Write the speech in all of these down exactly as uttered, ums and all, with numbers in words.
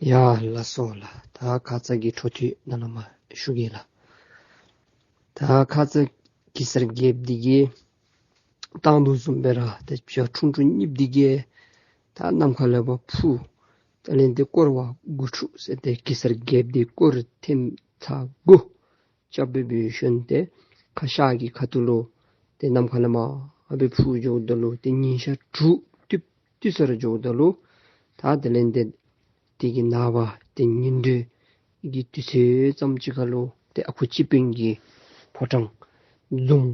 ཡ་ལགས་སོ་ལགས། ད་ཁ་ཙ་གི་འཕྲོ་མཐུད་ནང་ལུ་མར་ཞུ་གེ་ལགས། ད་ཁ་ཙ་གེ་སར་རྒྱལཔོ་འདི་གིས་བཏང་དོ་བཟུམ་སྦེ་ར་ཏེ་བྱ་ཁྲུང་ཁྲུང་གཉིསཔོ་འདི་གིས་ད་ནམ་མཁའ་ལས་ཕར་འཕུར། དེ་ལས་ཏེ་སྐོར་བ་དགུ་ཕྲུགས་ཟེར་ཏེ་གེ་སར་རྒྱལཔོ་འདི་སྐོར་ཐེངས་ཚར་དགུ་རྐྱབ་སྦེ་འབད་ཞིནམ་ཏེ་ཁ་ཤར་གྱི་ཁ་ཐུག་ལུ་ཏེ་ནམ་མཁའ་ལས་མར་འཕུར་འགྱོཝ་ད་ལུ་ཏེ་ཉིན་ཞག་དྲུག་ཏིབ་ཏི་ས་ར་འགྱོཝ་ད་ལུ་ད་དེ་ལས་ཏེ་དེ་གི་ནངས་པ་ཏེ་ཉི་གདོང་གི་དུས་ཚོད་ཙམ་ཅིག་ཁར་ལུ་ཏེ་ཨ་ཁུ་སྤྱི་དཔོན་གྱི་ཕོ་བྲང་རྫོང་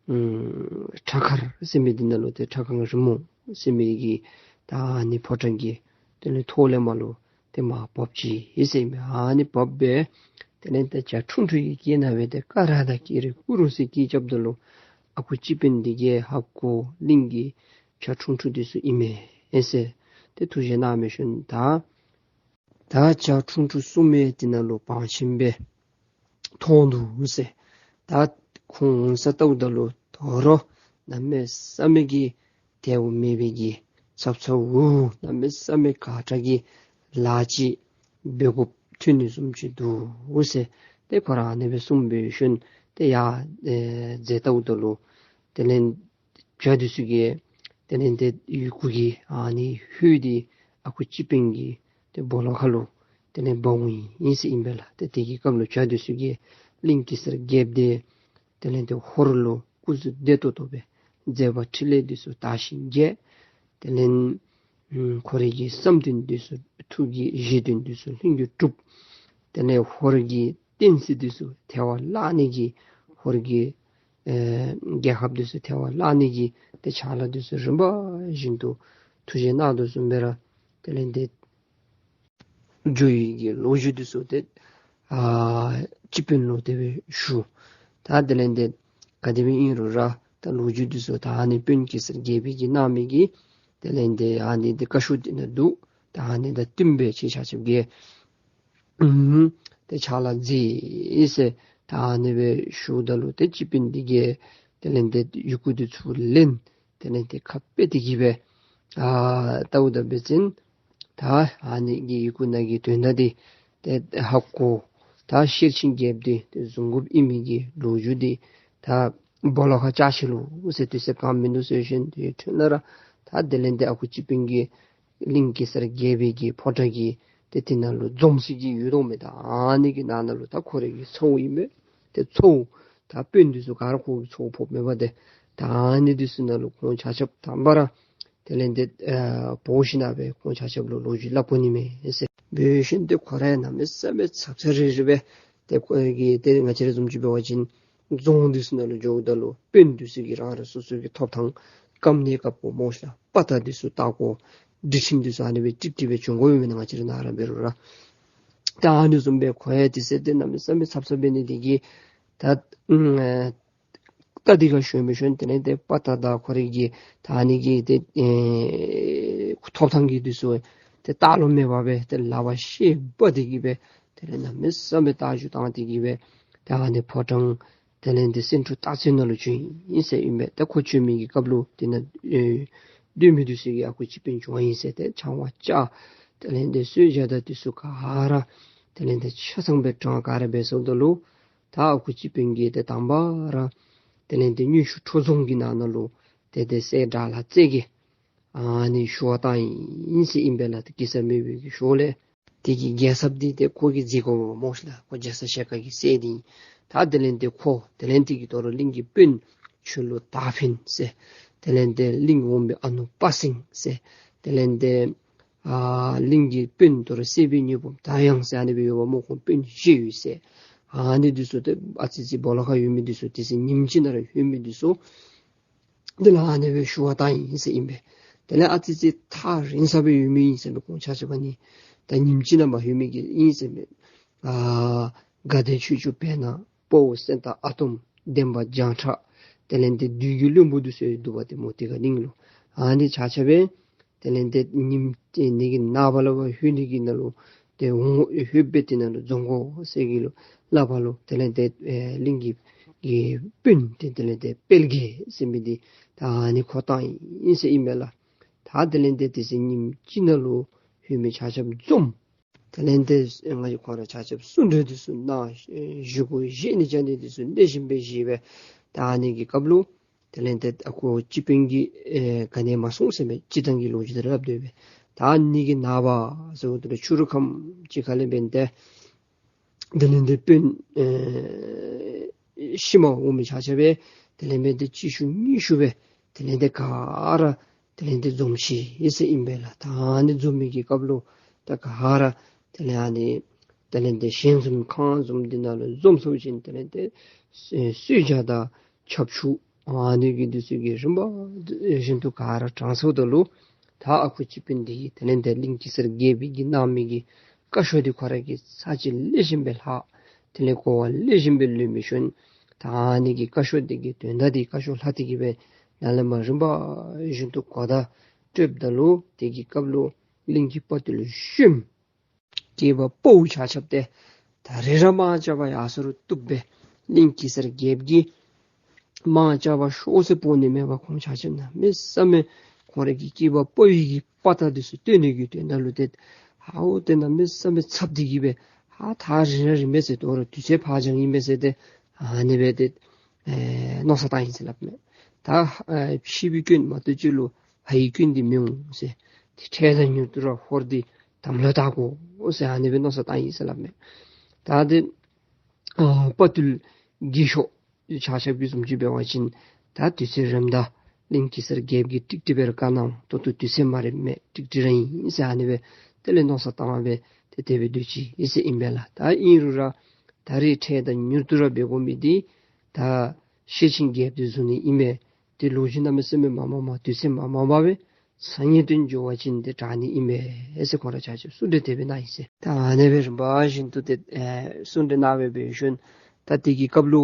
ཨམ་ཁྲ་མཁར་ཟེར་མི་འདི་ནང་ལུ་ཏེ་ཁྲ་ཁང་རིང་མོ་ཟེར་མི་གི་ད་ཨ་ནི་ཕོ་བྲང་གི་དེ་ལས་ཐོག་ལས་མར་ལུ་ཏེ་མར་བབས་ཅི་ཟེར་ཨིན་མས། ཨ་ནི་བབས་སྦེ་དེ་ལས་ཏེ་བྱ་ཁྲུང་ཁྲུང་གི་སྐེ་ནང་སྦེ་ཏེ་ཀ་ར་དང་ཀི་རི་ཀུ་རུ་ཟེར་སྐད་རྐྱབ་ད་ལུ་ཨ་ཁུ་སྤྱི་དཔོན་འདི་གིས་ཧ་གོ། གླིང་གི་བྱ་ཁྲུང་ཁྲུང་འདི་ཚུ་ཨིན་མས་ཟེར་ཏེ་ཐུགས་བཞེད་གནང་སྦེ་ཞིནམ་ད་ད་བྱ་ཁྲུང་ཁྲུང་གསུམ་ཡང་དེ་ནང་ལུ་བང་ཆེན་སྦེ་མཐོང་འདུག་ཟེར། ད་ཁོང་འོང་ས་བལྟཝ་ད་ལུ་དོ་རུང་གནམ་མེད་ས་མེད་ཀྱི་དལཝ་མེད་པའི་གི་ཚབ་ཚབ་འོང་། གནམ་མེད་ས་མེད་ཁག་དྲག་གི་ལཱ་ཅིག་འབད་དགོཔ་ཐོན་ནི་བཟུམ་ཅིག་འདུག་ཟེར་ཏེ་ཁོ་ར་ཨ་ནི་སྦེ་གསུངས་སྦེ་ཞིནམ་ཏེ་ཡར་ཨེ་འཛེགས་བལྟཝ་ད་ལུ་དེ་ལས་བྱ་འདི་ཚུ་གིས་དེ་ལས་ཏེ་ཡི་གུ་གི་ཨ་ནི་ཧུད་འདི་ཨ་ཁུ་སྤྱི་དཔོན་གྱི་ཏེ་སྦོ་ལོགས་ཁར་ལུ་དེ་ལས་འབག་འོང་ཡི་ཟེར་ཨིན་པས་ལགས། ཏེ་དེ་གི་སྐབས་ལུ་བྱ་འདི་ཚུ་གིས་གླིང་གེ་སར་རྒྱལཔོ་འདི་དེ་ལས་ཏེ་ཧོར་ལུ་སྐུ་གཟུགས་བདེ་ཏོག་ཏོ་སྦེ་མཛད་པ་འཕྲིན་ལས་འདི་ཚུ་དར་ཞིང་རྒྱས། དེ་ལས་ཨམ་ཁོ་རའི་གི་བསམ་དོན་འདི་ཚུ་ཐུགས་ཀྱི་བཞེད་དོན་འདི་ཚུ་ལྷུན་གྱིས་གྲུབ། དེ་ལས་ཧོར་གྱི་བསྟན་སྲིད་འདི་ཚུ་ཐལ་བར་བརླག་ནི་གི་ཧོར་གྱི་ཨེ་རྒྱལ་ཁབ་འདི་ཚུ་ཐལ་བར་བརླག་ནི་གི་ཏེ་ཕྱག་ལཱ་འདི་ཚུ་རིམ་པ་བཞིན་དུ་ཐུགས་བཞེད་གནང་དོ་བཟུམ་སྦེ་ར་དེ་ལས་ཏེ་འགྱོ་ཡི་གི་ལོ་རྒྱུས་འདི་ཚུ་ཏེ་ཨ་སྤྱི་དཔོན་ལུ་དེ་སྦེ་ཞུ། ད་དེ་ལས་ཏེ་ག་དེ་སྦེ་ཨིན་རུང་ར་ད་ལོ་རྒྱུས་འདི་ཚུ་ད་ཨ་ནི་དཔོན་གེ་སར་རྒྱལ་པོ་གིས་གནང་མི་གི་དེ་ལས་ཏེ་ཨ་ནི་ཏེ་བཀའ་ཤོག་འདི་ནང་འདུག། ད་ཨ་ནི་དང་བསྟུན་སྦེ་ཁྱེད་ཆ་ཁྱབ་ཀྱིས་ཨུམ་ཏེ་ཕྱག་ལཱ་མཛད་ཟེར་ད་ཨ་ནི་སྦེ་ཞུཝ་ད་ལུ་ཏེ་སྤྱི་དཔོན་འདི་གིས་དེ་ལས་ཏེ་ཡི་གུ་འདི་ཚུ་ལེན། དེ་ལས་ཏེ་ཁ་དཔེ་དེ་གིས་སྦེ་ཨ་བལྟཝ་ད་འབད་བ་ཅིན་ད་ཨ་ནི་གི་ཡི་གུ་ནང་གི་དོན་དག་འདི་ཏེ་ཧ་གོ། ད་ཤེར་ཕྱིན་རྒྱལཔོ་འདི་ཏེ་བཟུང་དགོཔ་ཨིན་མི་གི་ལོ་རྒྱུས་འདི་ད་སྦོ་ལོགས་ཁར་བཅར་ཅི་ལོ་ཟེར་དུས་ཚོད་གང་མིན་འདུག་ཟེར་ཞིནམ་དེ་འཕྲོ་ལས་ར་ད་དེ་ལས་ཏེ་ཨ་ཁུ་སྤྱི་དཔོན་གྱིས་གླིང་གེ་སར་རྒྱལ་པོའི་གི་ཕོ་བྲང་གི་ཏེ་དེ་ནང་ལུ་འཛོམས་ས་གི་ཡུལ་དོ་མེན་ན། ཨ་ནི་གི་ནང་ན་ལུ་ད་ཁོ་རའི་གི་ཚ་བོ་ཨིན་མས། ཏེ་ཚ་བོ་ད་དཔོན་འདི་ཚུ་ག་ར་ཁོ་གི་ཚ་བོ་ཕོགཔ་མས་པ། ཏེ་ད་ཨ་ནི་འདི་ཚུ་ནང་ལུ་ཁོང་ཆ་ཁྱབ་དང་པ་ར་དེ་ལས་ཏེ་ཨ་འབོ་ཞིན་ན་སྦེ་ཁོང་ཆ་ཁྱབ་ལུ་ལོ་རྒྱུས་སླབ་དགོ་ནི་མས་ཟེར་འབད་ཞིནམ་ཏེ་ཁོ་ར་ཡང་གནམ་མེད་ས་མེད་ཚབ་ཚབ་རིལ་རི་སྦེ་ཏེ་ཁོ་གི་ཏེ་ང་བཅས་ར་བཟུམ་ཅིག་འབད་བ་ཅིན་རྫོང་འདི་ཚུ་ནང་ལུ་འགྱོཝ་ད་ལུ་དཔོན་འདི་ཚུ་གིས་རང་རང་སོ་སོ་གི་ཐོབ་ཐང་སྐབས་ནས་སྐབས་སུ་སྨོ་ཤ་ལགས། དཔའ་རྟགས་འདི་ཚུ་བལྟ་དགོ། སྒྲིག་ཁྲིམས་འདི་ཚུ་ཨ་ནི་སྦེ་ཀྲིག་ཀྲི་སྦེ་བྱོན་དགོ་པས་མེན་ན། ང་བཅས་ར་ནཱ་ར་འབད་རུང་ར་ད་ཨ་ནི་བཟུམ་སྦེ་ཁོ་ཡང་དུས་ཚོད་འདི་གནམ་མེད་ས་མེད་ཚབ་ཚབ་འབད་ནི་འདི་གིས་ད་ཨུམ་རྟ་འདི་ཁར་ཞོན་མི་ཞོན་དེ་ལས་ཏེ་དཔའ་རྟགས་དང་ཁོ་རའི་གི་ད་ཨ་ནི་གི་ཏེ་ཨེ་ཐོབ་ཐང་གི་འདི་ཚུ་ཏེ་ལྟག་ལུ་མེད་པར་སྦེ་ཏེ་ལག་པར་ཤེལ་སྦ་སྟེ་གིས་སྦེ་དེ་ལས་གནམ་མེད་ས་མེད་རྟ་རྒྱུག་བཏང་སྟེ་གིས་སྦེ་ད་ཨ་ནི་ཕོ་བྲང་དེ་ལས་ཏེ་སེང་ཕྲུག་སྟག་རྩེ་ནང་ལུ་བྱོན་ཡི་ཟེར་ཨིན་པས། ད་ཁོ་བྱོན་མི་གི་སྐབས་ལུ་དེ་ནང་ཨེ་སྡོད་མི་འདི་ཚུ་གིས་ཨ་ཁུ་སྤྱི་དཔོན་བྱོན་ཡི་ཟེར་ཏེ་ཆང་བ་བཅའ། དེ་ལས་ཏེ་གསོལ་ཇ་དང་འདི་ཚུ་ག་ར་དེ་ལས་ཏེ་ཆ་ཚང་སྦེ་དྲང་ག་ར་འབད་སོངམ་ད་ལུ་ད་ཨ་ཁུ་སྤྱི་དཔོན་གྱིས་ཏེ་དང་པ་ར་དེ་ལས་ཏེ་དངུལ་ཆུ་ཁྲོ་རྫོང་གི་ནང་ན་ལུ་ཏེ་ཏེ་སྲས་དགྲ་ལྷ་རྩེ་རྒྱལ་ཨ་ནི་ཞུ་བར་བཏང་ཡི་ཟེར་ཨིན་པས་ལགས། ཏེ་གེ་སར་རྨེ་བོ་གི་ཞོར་ལས་དེ་གི་རྒྱལ་ཚབ་འདི་ཏེ་ཁོ་གིས་མཛད་དགོ་པས་སྨོ་ཤ་ལགས། ཁོ་རྒྱ་ཚ་ཞལ་དཀར་གྱི་སྲས་འདི་ཨིན། ད་དེ་ལས་ཏེ་ཁོ་དེ་ལས་དེ་གི་དོ་རུང་གླིང་གི་དཔོན་ཆོས་ལུ་དར་འཕེན་ཟེར་དེ་ལས་ཏེ་གླིང་འོམ་པའི་ཨ་ནུ་དཔའ་སེང་ཟེར་དེ་ལས་ཏེ་ཨ་གླིང་གི་དཔོན་དོ་རུང་སྲས་པའི་ཉི་འབུམ་དར་དབྱངས་ཟེར་ཨ་ནི་སྦེ་ཡོདཔ་སྨོ། ཁོང་དཔོན་བཞི་ཡོད་ཟེར། ཨ་ནི་འདི་ཚུ་ཏེ་ཨ་ཙི་ཙི་སྦོ་ལོགས་ཁར་ཡོད་མི་འདི་ཚུ་དེ་ཚེ་ཉིནམ་གཅིག་ནང་ར་ལྷོད་མི་འདི་ཚུ་དེ་ལས་ཨ་ནི་སྦེ་ཞུ་བར་བཏང་ཡི་ཟེར་ཨིན་པས། དེ་ལས་ཨ་ཙི་ཙི་ཐག་རིང་ས་སྦེ་ཡོད་མི་ཨིན་ཟེར་མི་ཁོང་ཆ་ཁྱབ་ཨ་ནི་ད་ཉིནམ་གཅིག་ནང་མ་ལྷོད་མི་གི་ཨིན་ཟེར་མས། ཨ་དགའ་ལྡན་ཆོས་སྐྱོང་བེར་ནག་དཔའ་བོ་སེང་སྟག་ཨ་དོམ་འདན་མ་བྱང་ཁྲ་དེ་ལས་ཏེ་བདུད་ཀྱི་བློན་པོ་འདི་ཚུ་ཡང་འདུག་པ་ཏེ་སྨོ། དེ་ཁར་གླིང་ལུ་ཨ་ནི་ཆ་ཁྱབ་སྦེ་དེ་ལས་ཏེ་ཉིནམ་དེ་ནི་གི་ནངས་པ་ལུ་ལྷོད་ནི་གི་ནང་ལུ་ཏེ་འོང་ལྷོད་སྦེ་དེ་ནང་ལུ་འཛོམས་དགོ་ཟེར་གི་ལུ་སླབ་པ་ལུ་དེ་ལས་ཏེ་ཨེ་གླིང་གི་གི་དཔོན་དེ་དེ་ལས་ཏེ་དཔལ་དགྱེས་ཟེར་མི་འདི་ད་ཨ་ནི་ཁོ་བཏང་ཡི་ཟེར་ཨིན་མས་ལགས། ད་དེ་ལས་ཏེ་དེ་ཚེ་ཉིནམ་གཅིག་ནང་ལུ་ལྷོད་མི་ཆ་ཁྱབ་འཛོམས། དེ་ལས་ཏེ་ང་གིས་ཁོང་ར་ཆ་ཁྱབ་གསུང་གྲོས་འདི་ཚུ་གནང་། བཞེས་སྒོ་བཞེས་ནི་བཅའ་ནི་འདི་ཚུ་ལེགས་ཤོམ་སྦེ་བཞེས་སྦེ། ད་ཨ་ནི་གི་སྐབས་ལུ་དེ་ལས་ཏེ་ཨ་ཁུ་སྤྱི་དཔོན་གྱིས་ཨེ་ག་ནི་མ་གསུངས་ཟེར་མས། སྤྱིར་བཏང་གི་ལོ་རྒྱུས་དེ་ར་སླབ་སྡོད་པས། ད་ཨ་ནི་གི་ནངས་པ་ཟེརཝ་ད་ལུ་ཕྱི་རུ་ཁམས་ཅིག་ཁ་ལས་འབདན་ཏེ་དེ་ལས་ཏེ་དཔོན་ཨེ་ཤུལ་མ་འོང་མི་ཆ་ཁྱབ་སྦེ་དེ་ལས་འབདན་ཏེ་གཅིག་ཤུལ་གཉིས་ཤུལ་སྦེ་དེ་ལས་ཏེ་ག་ར་དེ་ལས་ཏེ་འཛོམས་ཅི་ཟེར་ཨིན་པས་ལགས། ད་ཨ་ནི་འཛོམས་མི་གི་སྐབས་ལུ་ད་ག་ར་དེ་ལས་ཨ་ནི་དེ་ལས་ཏེ་ཞལ་འཛོམས་ཁང་འཛོམས་འདི་ནང་ལུ་འཛོམས་ཚར་བ་ཅིན་དེ་ལས་ཏེ་གསོལ་ཇ་དང་ཆབ་ཆུ་ཨ་ནི་གི་འདི་ཚུ་གི་རིམ་པ་བཞིན་དུ་ག་ར་དྲངས་ཚརཝ་ད་ལུ་ད་ཨ་ཁུ་སྤྱི་དཔོན་འདི་གིས་དེ་ལས་ཏེ་གླིང་གེ་སར་རྒྱལ་པོ་གིས་གནང་མི་གི་བཀའ་ཤོག་འདི་ཁོ་ར་གིས་ཚར་གཅིག་ལེགས་ཤོམ་སྦེ་ལྷག། དེ་ལས་གོ་བ་ལེགས་ཤོམ་སྦེ་ལོན་མི་ཤོང་། ད་ཨ་ནི་གི་བཀའ་ཤོག་འདི་གི་དོན་དག་འདི་བཀའ་ཤོག་ལྷག་སྟེ་གི་སྦེ་ནཱ་ལས་མར་རིམ་པ་བཞིན་དུ་གོ་བརྡ་སྤྲོདཔ་ད་ལུ་དེ་གི་སྐབས་ལུ་གླིང་གི་དཔའ་བརྟུལ་གཞོནམ་སྐྱེས་པ་ཕོ་ཆ་ཁྱབ་ཏེ་ད་རེས་ར་དམག་རྐྱབ་པར་ཡར་སོང་རུང་བཏུབ་པས། གླིང་གེ་སར་རྒྱལཔོ་གིས་དམག་རྐྱབ་པར་ཤོག་ཟེར་འབོ་ནི་མེད་པར་ཁོང་ཆ་ཁྱབ་གནམ་མེད་ས་མེད་ཁོང་ར་གི་སྐྱེས་པ་ཕོ་ཡི་གི་དཔའ་རྟགས་འདི་ཚུ་སྟོན་ནི་གི་དོན་དག་ལུ་ཏེ་ཧ་འོ་ཏེ་གནམ་མེད་ས་མེད་འཚབ་སྟེ་གི་སྦེ་ཧ་ད་རིང་ར་རིངམ་མས་ཟེར། དོ་རུང་དུས་ཚོད་ཕར་འགྱངས་ཨིན་པས་ཟེར་ཏེ་ཨ་ནི་སྦེ་ཏེ་ཨེ་མནོ་བསམ་བཏང་ཡི་ཟེར་སླབ་མས། ད་ཨེ་ཕྱི་པའི་སྐྱོན་མ་གཏོགས་ཅིག་ལུ་ཧ་ཡི་སྐྱོན་འདི་མི་འོང་ཟེར། ཏེ་འཕྲལ་དང་མྱུར་དུ་ར་ཧོར་འདི་དམ་ལུ་བཏགས་དགོ་ཟེར་ཨ་ནི་སྦེ་མནོ་བསམ་བཏང་ཡི་ཟེར་སླབ་མས། ད་ཏེ་ཨ་དཔའ་བརྟུལ་རྒས་ཤོས་ཆ་ཁྱབ་ཀྱིས་བཟུམ་ཅིག་འབད་བ་ཅིན་ད་དུས་ཚོད་རནམ་ད་གླིང་གེ་སར་རྒྱལཔོ་གིས་ཀྲིག་ཀྲི་སྦེ་ར་བཀའ་གནང་། ད་ལྟོ་དུས་ཚོད་མ་རནམ་མས། ཀྲིག་ཀྲི་ར་ཨིན་ཟེར་ཨ་ནི་སྦེ་དེ་ལས་མནོ་བསམ་བཏང་སྦེ་ཏེ་དེ་སྦེ་སྡོད་ཅི་ཨིན་ཟེར་ཨིན་པས་ལགས། ད་ཨིན་རུང་ར་ད་རེས་འཕྲལ་དང་མྱུར་དུ་ར་འབད་དགོ་མི་འདི་ད་ཤེད་ཆེན་རྒྱལཔོ་འདི་བཟུང་ནི་ཨིན་པས། ཏེ་ལོ་རྒྱུས་གནམ་མེད་ས་མེད་མ་མང་མང་དུས་ཚོད་མ་མང་པ་སྦེ་སང་ཉིན་སྟོན་འགྱོ་བ་ཅིན་ཏེ་དྲག་ནི་ཨིན་པས་ཟེར་ཁོང་ར་ཆ་ཁྱབ་གསུང་གྲོས་དེ་སྦེ་གནང་ཡི་ཟེར། ད་ཨ་ནི་སྦེ་རིམ་པ་བཞིན་དུ་ཏེ་ཨེ་གསུང་གྲོས་གནང་སྦེ་འབད་ཞིནམ་ད་དེ་གི་སྐབས་ལུ་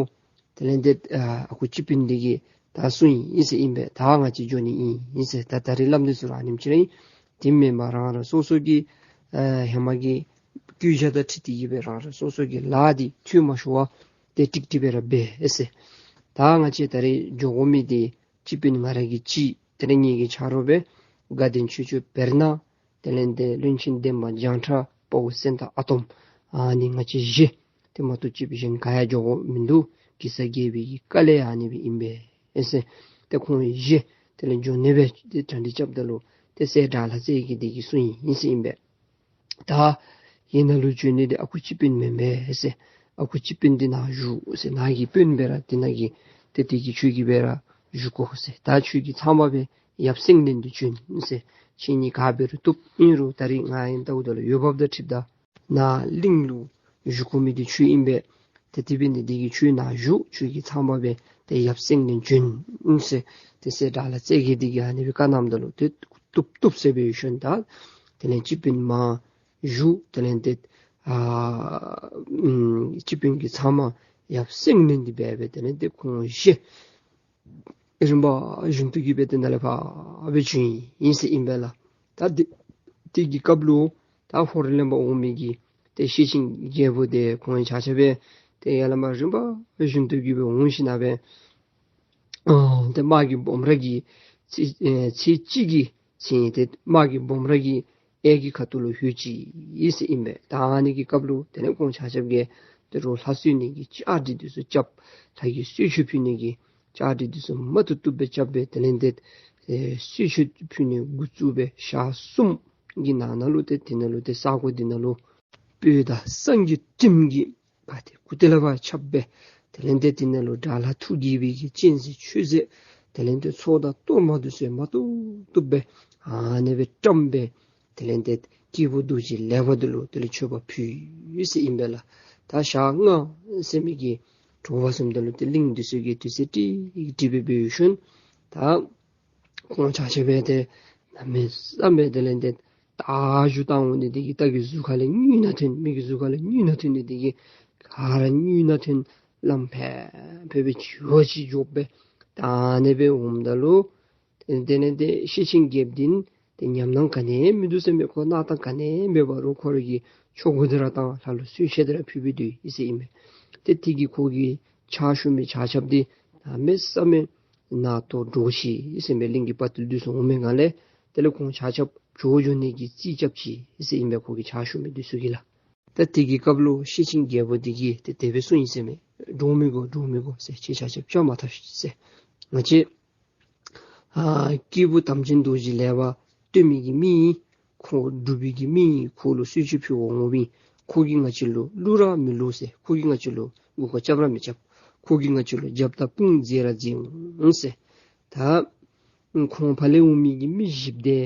དེ་ལས་ཏེ་ཨ་ཨ་ཁུ་སྤྱི་དཔོན་འདི་གིས་ད་གསུངས་ཡི་ཟེར་ཨིན་པས། ད་ང་བཅས་འགྱོ་ནི་ཨིན་ཨིན་ཟེར། ད་ད་རེས་སླབ་ནི་ཚུ་ར་ཨ་ནེམ་ཅིག་ར་ཨིན། དེ་མེན་པར་རང་རང་སོ་སོ་གི་ཨེ་ཧེ་མ་གི་བཀོད་རྒྱ་དང་འཁྲིལ་ཏེ་གི་སྦེ་རང་རང་སོ་སོ་གི་ལཱ་འདི་འཐུས་མ་ཤོར་བར་ཏེ་ཀྲིག་ཀྲི་སྦེ་ར་འབད་ཨེ་ཟེར། ད་ང་བཅས་ད་རེས་འགྱོ་དགོ་མི་འདི་སྤྱི་དཔོན་ང་ར་གིས་གཅིག། དེ་ལས་ངེ་གི་ཆ་རོགས་སྦེ་དགའ་ལྡན་ཆོས་སྐྱོང་བེར་ནག། དེ་ལས་ཏེ་བློན་ཆེན་འདན་མ་བྱང་ཁྲ་དཔའ་བོ་སེང་སྟག་ཨ་དོམ། ཨ་ནི་ང་བཅས་བཞི། དེ་མ་གཏོགས་ཅིག་སྦེ་གཞན་ག་ཡང་འགྱོ་དགོཔ་མིན་འདུག། གེ་སར་རྒྱལ་པོའི་གི་བཀའ་ལས་ཨ་ནི་སྦེ་ཨིན་པས་ཨེ་ཟེར། ཏེ་ཁོང་བཞི་དེ་ལས་འགྱོ་ནི་སྦེ་ཏེ་གྲ་སྒྲིག་རྐྱབ་ད་ལུ་ཏེ་སྲས་དགྲ་ལྷ་རྩེ་རྒྱལ་འདི་གིས་གསུངས་ཡི་ཨིན་ཟེར་ཨིན་པས། ད་ཡིད་ནང་ལུ་བཅོལ་ནི་འདི་ཨ་ཁུ་སྤྱི་དཔོན་མེན་པས་ཟེར། ཨ་ཁུ་སྤྱི་དཔོན་འདི་ནཱ་བཞུགས་ཟེར། ནཱ་གི་དཔོན་སྦེ་ར་འདི་ནང་གི་ཏེ་འདི་གི་ཁྱོད་ཀྱིས་སྦེ་ར་བཞུགས་དགོ་ཟེར། ད་ཁྱོད་ཀྱིས་ཚངས་པ་སྦེ་ཡབ་སེང་བློན་འདི་བྱོན་ཟེར། ཁྱེད་གཉིས་ག་འབད་རུང་བཏུབ། ཨིན་རུང་ད་རེས་ང་ཡང་ལྟཝ་ད་ལུ་འོས་འབབ་དང་འཁྲིལཝ་ད་ནཱ་གླིང་ལུ་བཞུགས་དགོ་མི་འདི་ཁྱོད་ཨིན་པས། ཏེ་དེ་འབད་ནི་འདི་གིས་ཁྱོད་ནཱ་བཞུགས། ཁྱོད་ཀྱིས་ཚངས་པ་སྦེ་ཏེ་ཡབ་སེང་བློན་བྱོན་ཟེར། ཏེ་སྲས་དགྲ་ལྷ་རྩེ་རྒྱལ་འདི་གིས་ཨ་ནི་སྦེ་བཀའ་གནངམ་ད་ལུ་ཏེ་བཏུབ་བཏུབ་ཟེར་སྦེ་ཞུ་ནི། ད་དེ་ལས་སྤྱི་དཔོན་མར་བཞུགས། དེ་ལས་ཏེ་ཨ་ཨམ་སྤྱི་དཔོན་གྱི་ཚབ་མ་ཡབ་སེང་བློན་འདི་འབད་སྦེ་དེ་ལས་ཏེ་ཁོང་བཞི་རིམ་པ་བཞིན་དུ་གི་སྦེ་ཏེ་ནཱ་ལས་ཕར་སྦེ་བྱོན་ཡི་ཨིན་ཟེར་ཨིན་པས་ལགས། ད་དེ་དེ་གི་སྐབས་ལུ་ད་ཧོར་ལས་མར་འོང་མི་གི་ཏེ་ཤེད་ཆེན་རྒྱལ་པོ་འདི་ཁོང་ཆ་ཁྱབ་སྦེ་ཏེ་ཡར་ལས་མར་རིམ་པ་བཞིན་དུ་གི་སྦེ་འོང་ཞིནམ་སྦེ་ཨ་ཏེ་དམག་གི་སྦོམ་ར་གི་ཚེས་ཨེ་ཚེས་གཅིག་གི་ཚེ་ཏེ་དམག་གི་སྦོམ་ར་གི་གཡས་ཀྱི་ཁ་ཐུག་ལུ་ལྷོད་ཅི་ཨིན་ཟེར་ཨིན་པས། ད་ཨ་ནི་གི་སྐབས་ལུ་དེ་ལས་ཁོང་ཆ་ཁྱབ་ཀྱིས་ཏེ་རོགས་ལྷ་གསོལ་ནི་གི་བཅའ་སྒྲིག་འདི་ཚུ་རྐྱབ། ལྷ་གི་གསོལ་མཆོད་ཕུལ་ནི་གི་བཅའ་སྒྲིག་འདི་ཚུ་མ་བཏུབ་བཏུབ་སྦེ་རྐྱབ་སྦེ་དེ་ལས་ཏེ་ཨེ་གསོལ་མཆོད་ཕུལ་ནི་འགོ་བཙུགས་སྦེ་ཞག་གསུམ་གྱི་ནང་ན་ལུ་ཏེ་དེ་ནང་ལུ་ཏེ་ས་གོ་འདི་ནང་ལུ་སྤོས་དང་སངས་རྒྱས་སྤྲིན་གྱི་ག་ཏེ་གུ་ཏེ་ལས་ཕར་ཁྱབ་སྦེ་དེ་ལས་ཏེ་དེ་ནང་ལུ་དགྲ་ལྷ་ཐུགས་དགྱེས་པའི་གི་སྤྱན་གཟིགས་མཆོད་རྫས་དེ་ལས་ཏེ་ཚོགས་དང་གཏོར་མ་འདི་ཚུ་མ་བཏུབ་བཏུབ་སྦེ་ཨ་ནི་སྦེ་བཀྲམ་སྦེ་དེ་ལས་ཏེ་སྐྱེས་བུ་རྡོ་རྗེ་ལེགས་པ་འདི་ལུ་དེ་ལས་མཆོད་པ་ཕུལ་ཡི་ཟེར་ཨིན་པས་ལགས། ད་ཞག་ལྔ་ཟེར་མི་གི་དྲོ་པ་བཟུམ་འདི་ལུ་ཏེ་གླིང་འདི་ཚུ་གིས་དུས་ཚོད་ཀྲིག་ཀྲི་སྦེ་འབད་ཞིནམ་ད་ཁོང་ཆ་ཁྱབ་སྦེ་ཏེ་གནམ་མེད་ས་མེད་དེ་ལས་ཏེ་ད་བཞུགས་བཏང་འོང་ནི་འདི་གིས་རྟ་གི་གཟུགས་ཁ་ལས་རྔུལ་ནག་ཐོན། མི་གི་གཟུགས་ཁ་ལས་རྔུལ་ནག་ཐོན་ནི་འདི་གིས་ག་ར་རྔུལ་ནག་ཐོན། ལམ་ཕྱེད་ཕྱེད་སྦེ་འགྱོ་ཅི་འགྱོ་སྦེ་ད་ཨ་ནི་སྦེ་འོངམ་ད་ལུ་དེ་ལས་ཏེ་ཤེད་ཆེན་རྒྱལཔོ་འདི་ཏེ་ཉམས་སྣང་ག་ནི་མིན་འདུག་ཟེར་མས། ཁོ་མནོ་བསམ་ག་ནི་མེད་པར་རོགས་ཁོ་ར་གི་ཆོ་ག་འདི་ར་བཏང་ལྷ་ལུ་གསོལ་མཆོད་འདི་ར་ཕུལ་སྦེ་སྡོད་ཡི་ཟེར་ཨིན་མས། ཏེ་དེ་གིས་ཁོ་གི་ཕྱག་ཞུ་མི་ཆ་ཁྱབ་འདི་གནམ་མེད་ས་མེད་ན་ཏོ་འདྲོག་ཅི་ཟེར་མས། གླིང་གི་དཔའ་བརྟུལ་འདི་ཚུ་འོང་མི་ནང་ལས་ དེ་ལས་ཁོང་ཆ་ཁྱབ་བྱོག་འགྱོ་ནི་གི་རྩིས་རྐྱབ་ཅི་ཟེར་ཨིན་པས། ཁོ་གི་ཕྱག་ཞུ་མི་འདི་ཚུ་གིས་ལགས། ད་དེ་གི་སྐབས་ལུ་ཤེད་ཆེན་རྒྱལ་པོ་འདི་གིས་ཏེ་དེ་སྦེ་གསུངས་ཡི་ཟེར་མས། འདྲོག་མི་དགོ། འདྲོག་མི་དགོ་ཟེར། ཁྱེད་ཆ་ཁྱབ་སྐྱོ་མ་འཐབ་ཤིག་ཟེར། ང་བཅས་ཨ་སྐྱེས་བུ་དམ་ཅན་རྡོ་རྗེ་ལེགས་པར་སྟོན་མི་གི་མི་ཨིན། ཁོ་སྒྲུབ་པའི་གི་མི་ཨིན། ཁོ་ལུ་གསོལ་མཆོད་ཕུལ་བར་འོངམ་ཨིན། ཁོ་གིས་ང་བཅས་ལུ་བསླུ་ར་མི་བསླུ་ཟེར། ཁོ་གིས་ང་བཅས་ལུ་མགུ་སྐོར་རྐྱབ་ར་མི་རྐྱབ། ཁོ་གིས་ང་བཅས་ལུ་རྒྱབ་དང་དཔུང་འཛེགས་ར་འཛེགས་འོང་ཟེར། ད་ཁོང་ཕར་ལས་འོང་མི་གི་མི་བཞི་པོ་འདི་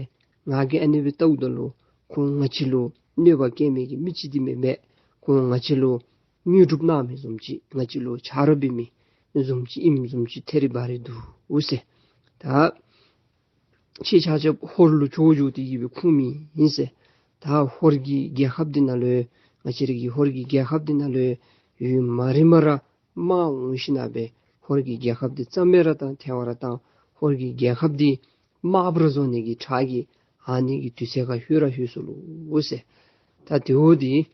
ང་གིས་ཨ་ནི་སྦེ་བལྟཝ་ད་ལུ་ཁོང་ང་བཅས་ལུ་གནོད་པ་བཀལ་མི་གི་མི་ཅིག་འདི་མེན་པས། ཁོང་ང་བཅས་ལུ་དངོས་གྲུབ་གནང་མི་བཟུམ་ཅིག་ང་བཅས་ལུ་ཆ་རོགས་འབད་མི་བཟུམ་ཅིག་ཨིནམ་བཟུམ་ཅིག་ཐད་རི་བ་རི་འདུག་ཟེར། ད་ཁྱེད་ཆ་ཁྱབ་ཧོར་ལུ་བྱོག་འགྱོ་སྟེ་གི་སྦེ་ཁུངས་མེད་ཨིན་ཟེར། ད་ཧོར་གྱི་རྒྱལ་ཁབ་འདི་ནང་ལུ་ང་བཅས་ར་གི་ཧོར་གྱི་རྒྱལ་ཁབ་འདི་ནང་ལུ་ཡུན་མ་རིངམ་ར་དམག་འོང་ཞིན་ན་སྦེ་ཧོར་གྱི་རྒྱལ་ཁབ་འདི་རྩ་མེད་ར་བཏང་ཐལ་བ་ར་བཏང་། ཧོར་གྱི་རྒྱལ་ཁབ་འདི་དམར་པོ་ར་བཟོ་ནི་གི་ཁྲག་གི་ཨ་ནི་གི་དུས་ཚོད་ཁར་ལྷོད་ར་ལྷོད་སོ་ལོ་ཟེར། ད་དེ་འོ་འདི་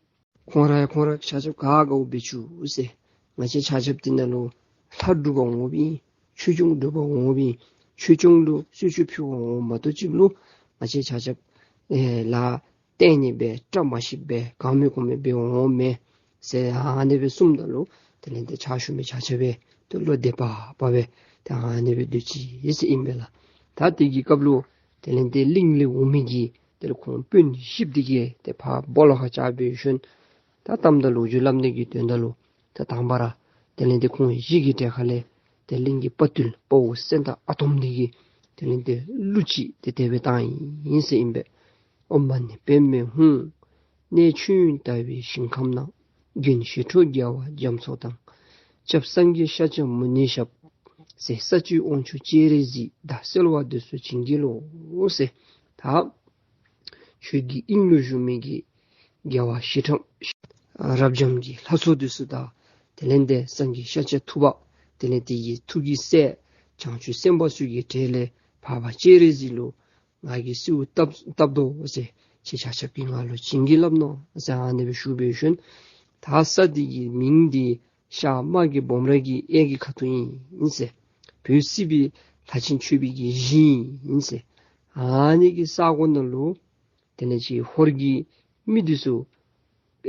ཁོང་ར་ཁོང་ར་ཆ་ཁྱབ་ག་དགའཝ་འབད་བཅུག་ཟེར། ང་བཅས་ཆ་ཁྱབ་འདི་ནང་ལུ་ལྷ་སྒྲུབ་པར་འོངམ་ཨིན། ཆོས་སྐྱོང་སྒྲུབ་པར་འོངམ་ཨིན། ཆོས་སྐྱོང་ལུ་གསོལ་མཆོད་ཕུལ་བར་འོངམ་མ་གཏོགས་ཅིག་ལུ་ང་བཅས་ཆ་ཁྱབ་ཨེ་ལཱ་གཏན་ནི་སྦེ་བཀྲ་མ་ཤིསཔ་སྦེ་གང་མེད་གོང་མེད་སྦེ་འོངམ་མེན་ཟེར་ཨ་ནི་སྦེ་གསུངམ་ད་ལུ་དེ་ལས་ཏེ་ཕྱག་ཞུ་མི་ཆ་ཁྱབ་སྦེ་ཏེ་བློ་བདེ་བག་ཕེབས་སྦེ་ཏེ་ཨ་ནི་སྦེ་སྡོད་ཅི་ཟེར་ཨིན་པས་ལགས། ད་དེ་གི་སྐབས་ལུ་དེ་ལས་ཏེ་གླིང་ལས་འོང་མི་གི་དེ་ལས་ཁོང་དཔོན་བཞི་པོ་འདི་གིས་ཏེ་ཕར་སྦོ་ལོགས་ཁར་བཅར་བའི་ཤུལ་ད་གཏམ་དང་ལོ་རྒྱུས་སླབ་ནི་གི་དོན་དག་ལུ་ད་དང་པ་ར་དེ་ལས་ཏེ་ཁོང་བཞི་གི་གྲལ་ཁ་ལས་ཏེ་གླིང་གི་དཔའ་བརྟུལ་དཔའ་བོ་སེང་སྟག་ཨ་དོམ་འདི་གིས་དེ་ལས་ཏེ་གླུ་ཅིག་ཏེ་དེ་སྦེ་བཏང་ཡི་ཟེར་ཨིན་པས། ཨོཾ་མ་ཎི་པདྨེ་ཧཱུྃ། གནས་ཆོས་དབྱིངས་ཟླ་བའི་ཞིང་ཁམས་ན། མགོན་ཞི་ཁྲོ་རྒྱལ་བ་རྒྱ་མཚོ་དང་། སྐྱབས་སངས་རྒྱས་ཤཱཀྱ་མུ་ནེ་ཞབས། ཟས་ས་བཅུའི་དབང་ཕྱུག་སྤྱན་རས་གཟིགས། བདག་གསོལ་བ་འདེབས་སོ་བྱིན་གྱིས་རློབས་ཟེར། ད་ཆོས་ཀྱི་དབྱིངས་ལུ་བཞུགས་མི་གི་རྒྱལ་བ་ཞི་ཁྲོ་རབ་འབྱམས་ཀྱི་ལྷ་ཚོགས་འདི་ཚུ་དང་དེ་ལས་ཏེ་སངས་རྒྱས་ཤཱཀྱ་ཐུབ་པ་དེ་ལས་དེ་གི་ཐུགས་ཀྱི་སྲས་བྱང་ཆུབ་སེམས་དཔའ་ཚུ་གི་གྲལ་ལས་འཕགས་པ་སྤྱན་རས་གཟིགས་ལུ་ང་གིས་གསོལཝ་བཏབ་བཏབ་དོ་ཟེར། ཁྱེད་ཆ་ཁྱབ་ཀྱིས་ང་ལུ་བྱིན་གྱིས་བརླབ་གནང་ཟེར་ཨ་ནི་སྦེ་ཞུ་བའི་ཤུལ་ད་ས་འདི་གི་མིང་འདི་ཤར་རྨ་རྒྱལ་སྦོམ་ར་གི་གཡས་ཀྱི་ཁ་ཐུག་ཨིན་ཟེར། བོད་སྲིད་པའི་ལྷ་ཆེན་མཆོད་པའི་གི་གཞི་ཨིན་ཟེར། ཨ་ནི་གི་ས་གོ་ནང་ལུ་དེ་ལས་ཅིག་ཧོར་གྱི་མི་འདི་ཚུ་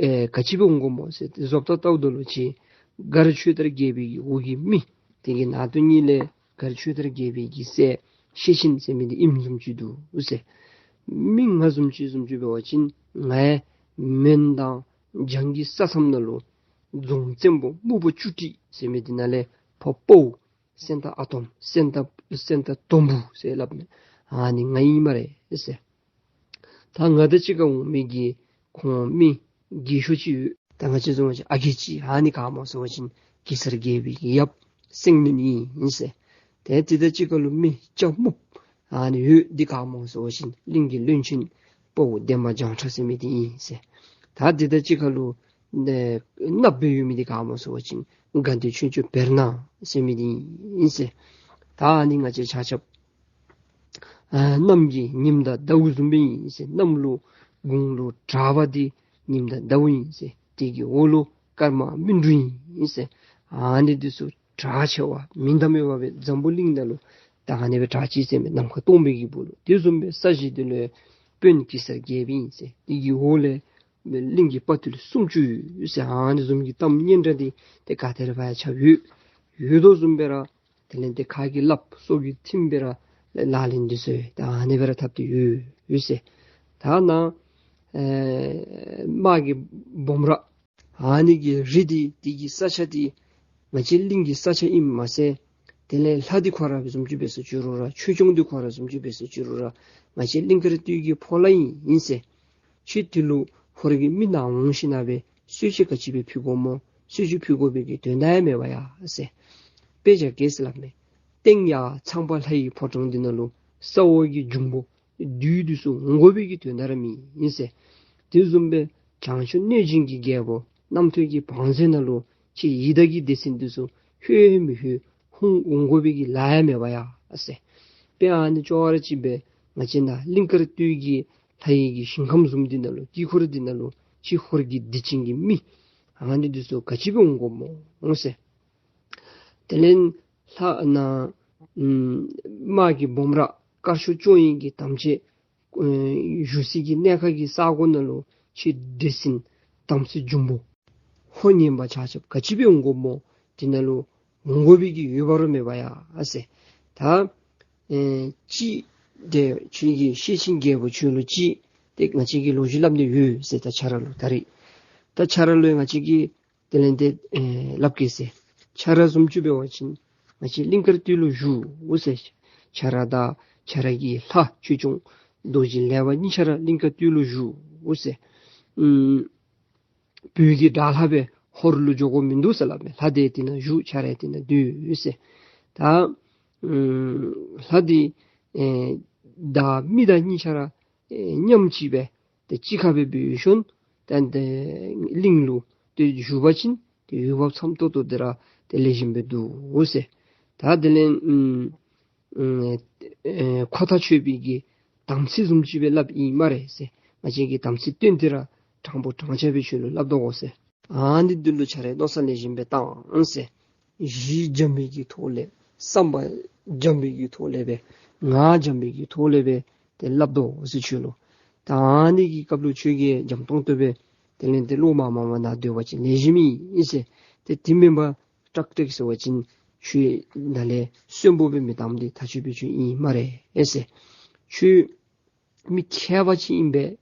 ཨེ་ག་ཅི་སྦེ་འོང་དགོཔ་སྨོ་ཟེར་ཏེ་བཟོ་ལྟ་བལྟཝ་ད་ལུ་ཅིག་མགར་ཆོས་དར་རྒྱལ་པོའི་གི་འོག་གི་མི་དེ་གི་ནང་དོན་ཉིད་ལས་མགར་ཆོས་དར་རྒྱལ་པོའི་གི་སྲས་ཤེད་ཆེན་ཟེར་མི་འདི་ཨིནམ་བཟུམ་ཅིག་འདུག་ཟེར། མི་ང་བཟུམ་ཅིག་བཟུམ་ཅིག་འབད་བ་ཅིན་ང་ཡང་མོན་དང་འཇང་གི་ས་མཚམས་ནང་ལུ་རྫོང་བཙན་པོ་སྨུག་པོ་བཅུ་དྲུག་ཟེར་མི་འདི་ནང་ལས་ཕོ་དཔའ་བོ་སེང་སྟག་ཨ་དོམ་སེང་སྟག་སེང་སྟག་དོམ་བུ་ཟེར་སླབ་མི་ཨ་ནི་ང་ཨིན་སྨ་རེ་ཟེར། ད་ང་དང་གཅིག་ཁར་འོང་མི་གི་ཁོང་མི་རྒས་ཤོས་ཅིག་ཡོད། ད་ང་བཅས་བཟུམ་ཅིག་ཨ་རྒས་ཅིག་ཨ་ནི་ག་སྨོ་ཟེར་བ་ཅིན་གེ་སར་རྒྱལ་པོའི་གི་ཡབ་སེང་བློན་ཨིན་ཟེར། ཏེ་དེ་དང་གཅིག་ཁར་ལུ་མི་སྐྱ་སྨུགཔོ་ཨ་ནི་ཡོད། འདི་ག་སྨོ་ཟེར་བ་ཅིན་གླིང་གི་བློན་ཆེན་དཔའ་བོ་འདན་མ་བྱང་ཁྲ་ཟེར་མི་འདི་ཨིན་ཟེར། ད་དེ་དང་གཅིག་ཁར་ལུ་ནེ་གནགཔོ་སྦེ་ཡོད་མི་འདི་ག་སྨོ་ཟེར་བ་ཅིན་དགའ་བདེ་ཆོས་སྐྱོང་བེར་ནག་ཟེར་མི་འདི་ཨིན་ཟེར། ད་ཨ་ནི་ང་བཅས་ཆ་ཁྱབ་ཨ་གནམ་གྱི་ཉིམ་དང་ཟླཝ་བཟུམ་སྦེ་ཨིན་ཟེར། གནམ་ལུ་དགུང་ལུ་གྲགས་པ་འདི་ཉིམ་དང་ཟླཝ་ཨིན་ཟེར། དེ་གི་འོག་ལུ་སྐར་མ་སྨིན་དྲུག་ཨིན་ཟེར། ཨ་ནི་འདི་ཚུ་གྲགས་ཆེ་བ་མིང་གདམས་ཡོདཔ་སྦེ་འཛམ་བུ་གླིང་ནང་ལུ་ད་ཨ་ནི་སྦེ་གྲགས་ཅི་ཟེར་མས། ནམ་མཁའ་སྟོང་པའི་གི་སྦུག་ལུ། དེ་བཟུམ་སྦེ་ས་གཞི་འདི་ལུ་དཔོན་གེ་སར་རྒྱལཔོ་ཨིན་ཟེར། དེ་གི་འོག་ལས་གླིང་གི་དཔའ་བརྟུལ་སུམ་ཅུ་ཡོད་ཟེར། ཨ་ནི་བཟུམ་གྱི་གཏམ་སྙན་གྲགས་འདི་ཏེ་ག་ཏེ་ར་ཕར་ཡང་ཁྱབ་ཡོད། ཡོད་དོ་བཟུམ་སྦེ་ར་དེ་ལས་ཏེ་ཁ་གིས་སླབ་སོ་གིས་ཐིམ་སྦེ་ར་ལག་ལེན་འདི་ཚུ་ད་ཨ་ནི་སྦེ་ར་འཐབ་སྟེ་ཡོད་ཡོད་ཟེར། ད་ནཱ་ཨེ་རྨ་རྒྱལ་སྦོམ་ར་ཨ་ནི་གི་རི་འདི་དེ་གི་ས་ཆ་འདི་ང་བཅས་གླིང་གི་ས་ཆ་ཨིནམ་མ་ཚད་དེ་ལས་ལྷ་འདི་ཁོ་ར་བཟུམ་ཅིག་འབད་སོང་ཅི་རུང་ར་ཆོས་སྐྱོང་འདི་ཁོ་ར་བཟུམ་ཅིག་འབད་སོང་ཅི་རུང་ར་ང་བཅས་གླིང་དཀར་སྟོད་ཀྱི་ཕོ་ལྷ་ཨིན་ཨིན་ཟེར། ཁྱེད་འདི་ལུ་ཧོར་གྱི་མི་ནང་འོང་ཞིན་ན་སྦེ་གསོལ་ཇ་ག་ཅི་སྦེ་ཕུལ་དགོཔ་སྨོ། གསོལ་ཇ་ཕུལ་དགོ་པའི་གི་དོན་དག་ཡང་མེད་པ་ཡ་ཟེར། དཔེ་བཞག་གེ་ཟེར་སླབ་མས། སྟེང་ཡར་ཚངས་པ་ལྷ་ཡི་ཕོ་བྲང་འདི་ནང་ལུ་ས་འོག་གི་འབྱུང་པོ་བདུད་འདི་ཚུ་འོང་དགོ་པའི་གི་དོན་དག་ར་མེད་ཨིན་ཟེར། དེ་བཟུམ་སྦེ་བྱང་ཆུབ་གནོད་སྦྱིན་གྱི་རྒྱལ་པོ་རྣམ་ཐོས་ཀྱི་བང་མཛོད་ནང་ལུ་ཁྱེད་ཡི་དྭགས་ཀྱི་སྡེ་ཚན་འདི་ཚུ་ལྷོད་མི་ལྷོད་ཧཱུྃ་འོང་དགོ་པའི་གི་ལཱ་ཡང་མེད་པ་ཡ་ཟེར། དཔེ་ཨ་ནི་ཅོག་ར་གཅིག་སྦེ་ང་བཅས་ནཱ་གླིང་དཀར་སྟོད་ཀྱི་ལྷ་ཡི་གི་ཞིང་ཁམས་བཟུམ་འདི་ནང་ལུ་དཀྱིལ་འཁོར་འདི་ནང་ལུ་ཁྱེད་ཧོར་གྱི་སྡིག་ཅན་གྱི་མི་ཨ་ནི་འདི་ཚུ་ག་ཅི་སྦེ་འོང་དགོཔ་སྨོ་ཟེར། དེ་ལས་ལྷ་ནཱ་ཨམ་རྨ་རྒྱལ་སྦོམ་ར་དཀར་ཕྱོགས་སྐྱོང་བའི་གི་དམ་ཅན་ ཨེ་བཞུགས་སའི་གི་གནས་ཁང་གི་ས་གོ་ནང་ལུ་ཁྱོད་འདྲེ་སྲིན་དམ་སྲི་འབྱུང་པོ་ཧོར་ངན་པ་ཆ་ཁྱབ་ག་ཅི་སྦེ་འོང་དགོཔ་སྨོ། དེ་ནང་ལུ་འོང་དགོ་པའི་གི་ཡོད་པ་ར་མེད་པ་ཡ་ཟེར། ད་ཨེ་ཅིག་ཏེ་ཁྱོད་ཀྱི་ཤེད་ཆེན་རྒྱལ་པོ་ཁྱོད་ལུ་ཅིག་ཏེ་ང་བཅས་ཀྱིས་ལོ་རྒྱུས་སླབ་ནི་ཡོད་ཟེར། ད་ཁྱོད་ར་ལུ་ད་རིས་ད་ཁྱོད་ར་ལུ་ང་བཅས་ཀྱིས་དེ་ལས་ཏེ་ཨེ་སླབ་གེ་ཟེར། ཁྱོད་ར་བཟུམ་ཅིག་འབད་བ་ཅིན་ང་བཅས་གླིང་དཀར་སྟོད་ལུ་བཞུགས་འོང་ཟེར། ཁྱོད་ར་དང་ཁྱོད་ར་གི་ལྷ་ཆོས་སྐྱོང་རྡོ་རྗེ་ལེགས་པ་གཉིས་ཆ་ར་གླིང་དཀར་སྟོད་ལུ་བཞུགས་འོང་ཟེར། ཨུམ་བོད་ཀྱི་དགྲ་ལྷ་སྦེ་ཧོར་ལུ་འགྱོ་དགོཔ་མིན་འདུག་ཟེར་སླབ་མས། ལྷ་དེ་དེ་ནང་བཞུགས། ཁྱོད་ར་དེ་ནང་སྡོད་ཟེར། ད་ཨུམ་ལྷ་དེ་ཨེ་དང་མི་དང་གཉིས་ཆ་ར་ཨེ་མཉམ་གཅིག་སྦེ་ཏེ་གཅིག་ཁར་སྦེ་འབད་ཞིནམ་ད་ཏེ་གླིང་ལུ་ཏེ་བཞུགས་པ་ཅིན་ཏེ་འོས་འབབ་ཚམ་ཏོག་ཏོ་དེ་ར་ཏེ་ལེགས་ཤོམ་སྦེ་འདུག་འོང་ཟེར། ད་དེ་ལས་ཨུམ་ཨེ་ཁོ་ཐག་ཆོད་པའི་གི་དམ་ཚིག་བཟུམ་ཅིག་སྦེ་སླབ་ཨིན་སྨ་རེ་ཟེར། ང་བཅས་ཀྱིས་དམ་ཚིག་སྟོན་ཏེ་ར་དྲང་པོ་དྲང་ཆ་སྦེ་ཁྱོད་ལུ་སླབ་དོ་འོང་ཟེར། ཨ་ནི་འདི་ལུ་ཁྱོད་ར་མནོ་བསམ་ལེགས་ཤོམ་སྦེ་བཏང་ཟེར། གཞི་འཇམ་པའི་གི་ཐོག་ལས་བསམ་པ་འཇམ་པའི་གི་ཐོག་ལས་སྦེ་ངག་འཇམ་པའི་གི་ཐོག་ལས་སྦེ་ཏེ་སླབ་དོ་འོང་ཟེར་ཁྱོད་ལུ། ད་ཨ་ནི་གི་སྐབས་ལུ་ཁྱོད་ཀྱིས་འཇམ་ཏོང་ཏོ་སྦེ་དེ་ལས་ཏེ་བློ་མ་མ་མ་ནང་སྡོད་པ་ཅིན་ལེགས་ཤོམ་ཨིན་ཟེར། ཏེ་དེ་མེན་པར་ཀྲག་ཀྲིག་ཟེར་བ་ཅིན་ཁྱོད་ནང་ལས་གསོན་པོ་སྦེ་མི་བཏངམ་འདི་ཐག་ཆོད་པའི་ཆོས་ཨིན་སྨ་རེ་ཟེར། ཁྱོད་མི་མཁས་པ་ཅིག་ཨིན་པས།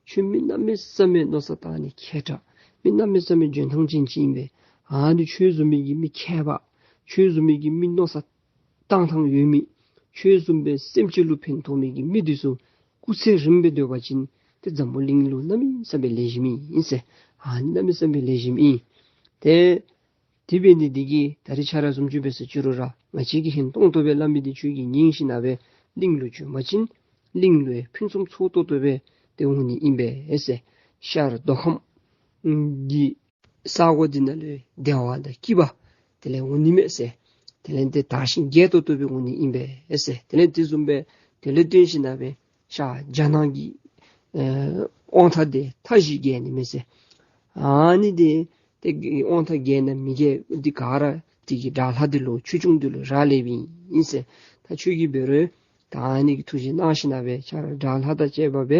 ཁྱོད་མི་གནམ་མེད་ས་མེད་མནོ་བསམ་བཏང་ནི་མཁས་དྲགས། མི་གནམ་མེད་ས་མེད་འཇོན་ཐང་ཅན་ཅིག་ཨིན་པས། ཨ་ནི་ཁྱོད་བཟུམ་མའི་གི་མི་མཁས་པ། ཁྱོད་བཟུམ་མའི་གི་མི་མནོ་བསམ་བཏང་ཐངས་ཡོད་མི། ཁྱོད་བཟུམ་སྦེ་སེམས་ཅན་ལུ་ཕན་ཐོགས་མི་གི་མི་འདི་ཚུ་སྐུ་ཚེ་རིངམོ་སྦེ་སྡོད་པ་ཅིན་ཏེ་འཛམ་བུ་གླིང་ལུ་གནམ་མེད་ས་མེད་ལེགས་ཤོམ་ཨིན་ཟེར། ཨ་ནི་གནམ་མེད་ས་མེད་ལེགས་ཤོམ་ཨིན། ཏེ་དེ་འབད་ནི་འདི་གིས་ད་རིས་ཁྱོད་ར་བཟུམ་ཅིག་འབད་ཟེར་ཅི་རུང་ར་ང་བཅས་ཀྱིས་ཧིང་ཏོང་ཏོ་སྦེ་སླབ་མི་འདི་ཁྱོད་ཀྱིས་ཉན་ཞིན་ན་སྦེ་གླིང་ལུ་བྱོན་པ་ཅིན་གླིང་ལུ་ཡང་ཕུན་སུམ་ཚོགས་ཏོག་ཏོ་སྦེ་ཏེ་འོང་ནི་ཨིན་པས་ཟེར། ཤར་མདོ་ཁམས་ཀྱི་ས་གོ་འདི་ནང་ལུ་བདེ་བ་དང་སྐྱིད་པ་དེ་ལས་འོང་ནི་མས་ཟེར། དེ་ལས་ཏེ་དར་ཞིང་རྒྱས་ཏོག་ཏོ་སྦེ་འོང་ནི་ཨིན་པས་ཟེར། དེ་ལས་དེ་བཟུམ་སྦེ་དེ་ལས་བརྟེན་ཞིན་ན་སྦེ་ཤར་རྒྱ་ནག་གི་ཨེ་དབང་ཐང་འདི་མཐའ་བཞི་རྒྱས་ནི་མས་ཟེར། ཨ་ནི་འདི་ཏེ་དབང་ཐང་རྒྱས་ན་མི་རྒྱས་འདི་ག་ར་དེ་གི་དགྲ་ལྷ་འདི་ལུ་ཆོས་སྐྱོང་འདི་ལུ་རག་ལསཔ་ཨིན་ཟེར། ད་ཁྱོད་ཀྱིས་འབད་རུང་ད་ཨ་ནི་གི་ཐུགས་བཞེད་གནང་ཞིན་ན་སྦེ་ཁྱོད་ར་དགྲ་ལྷ་དང་བཅས་པ་སྦེ་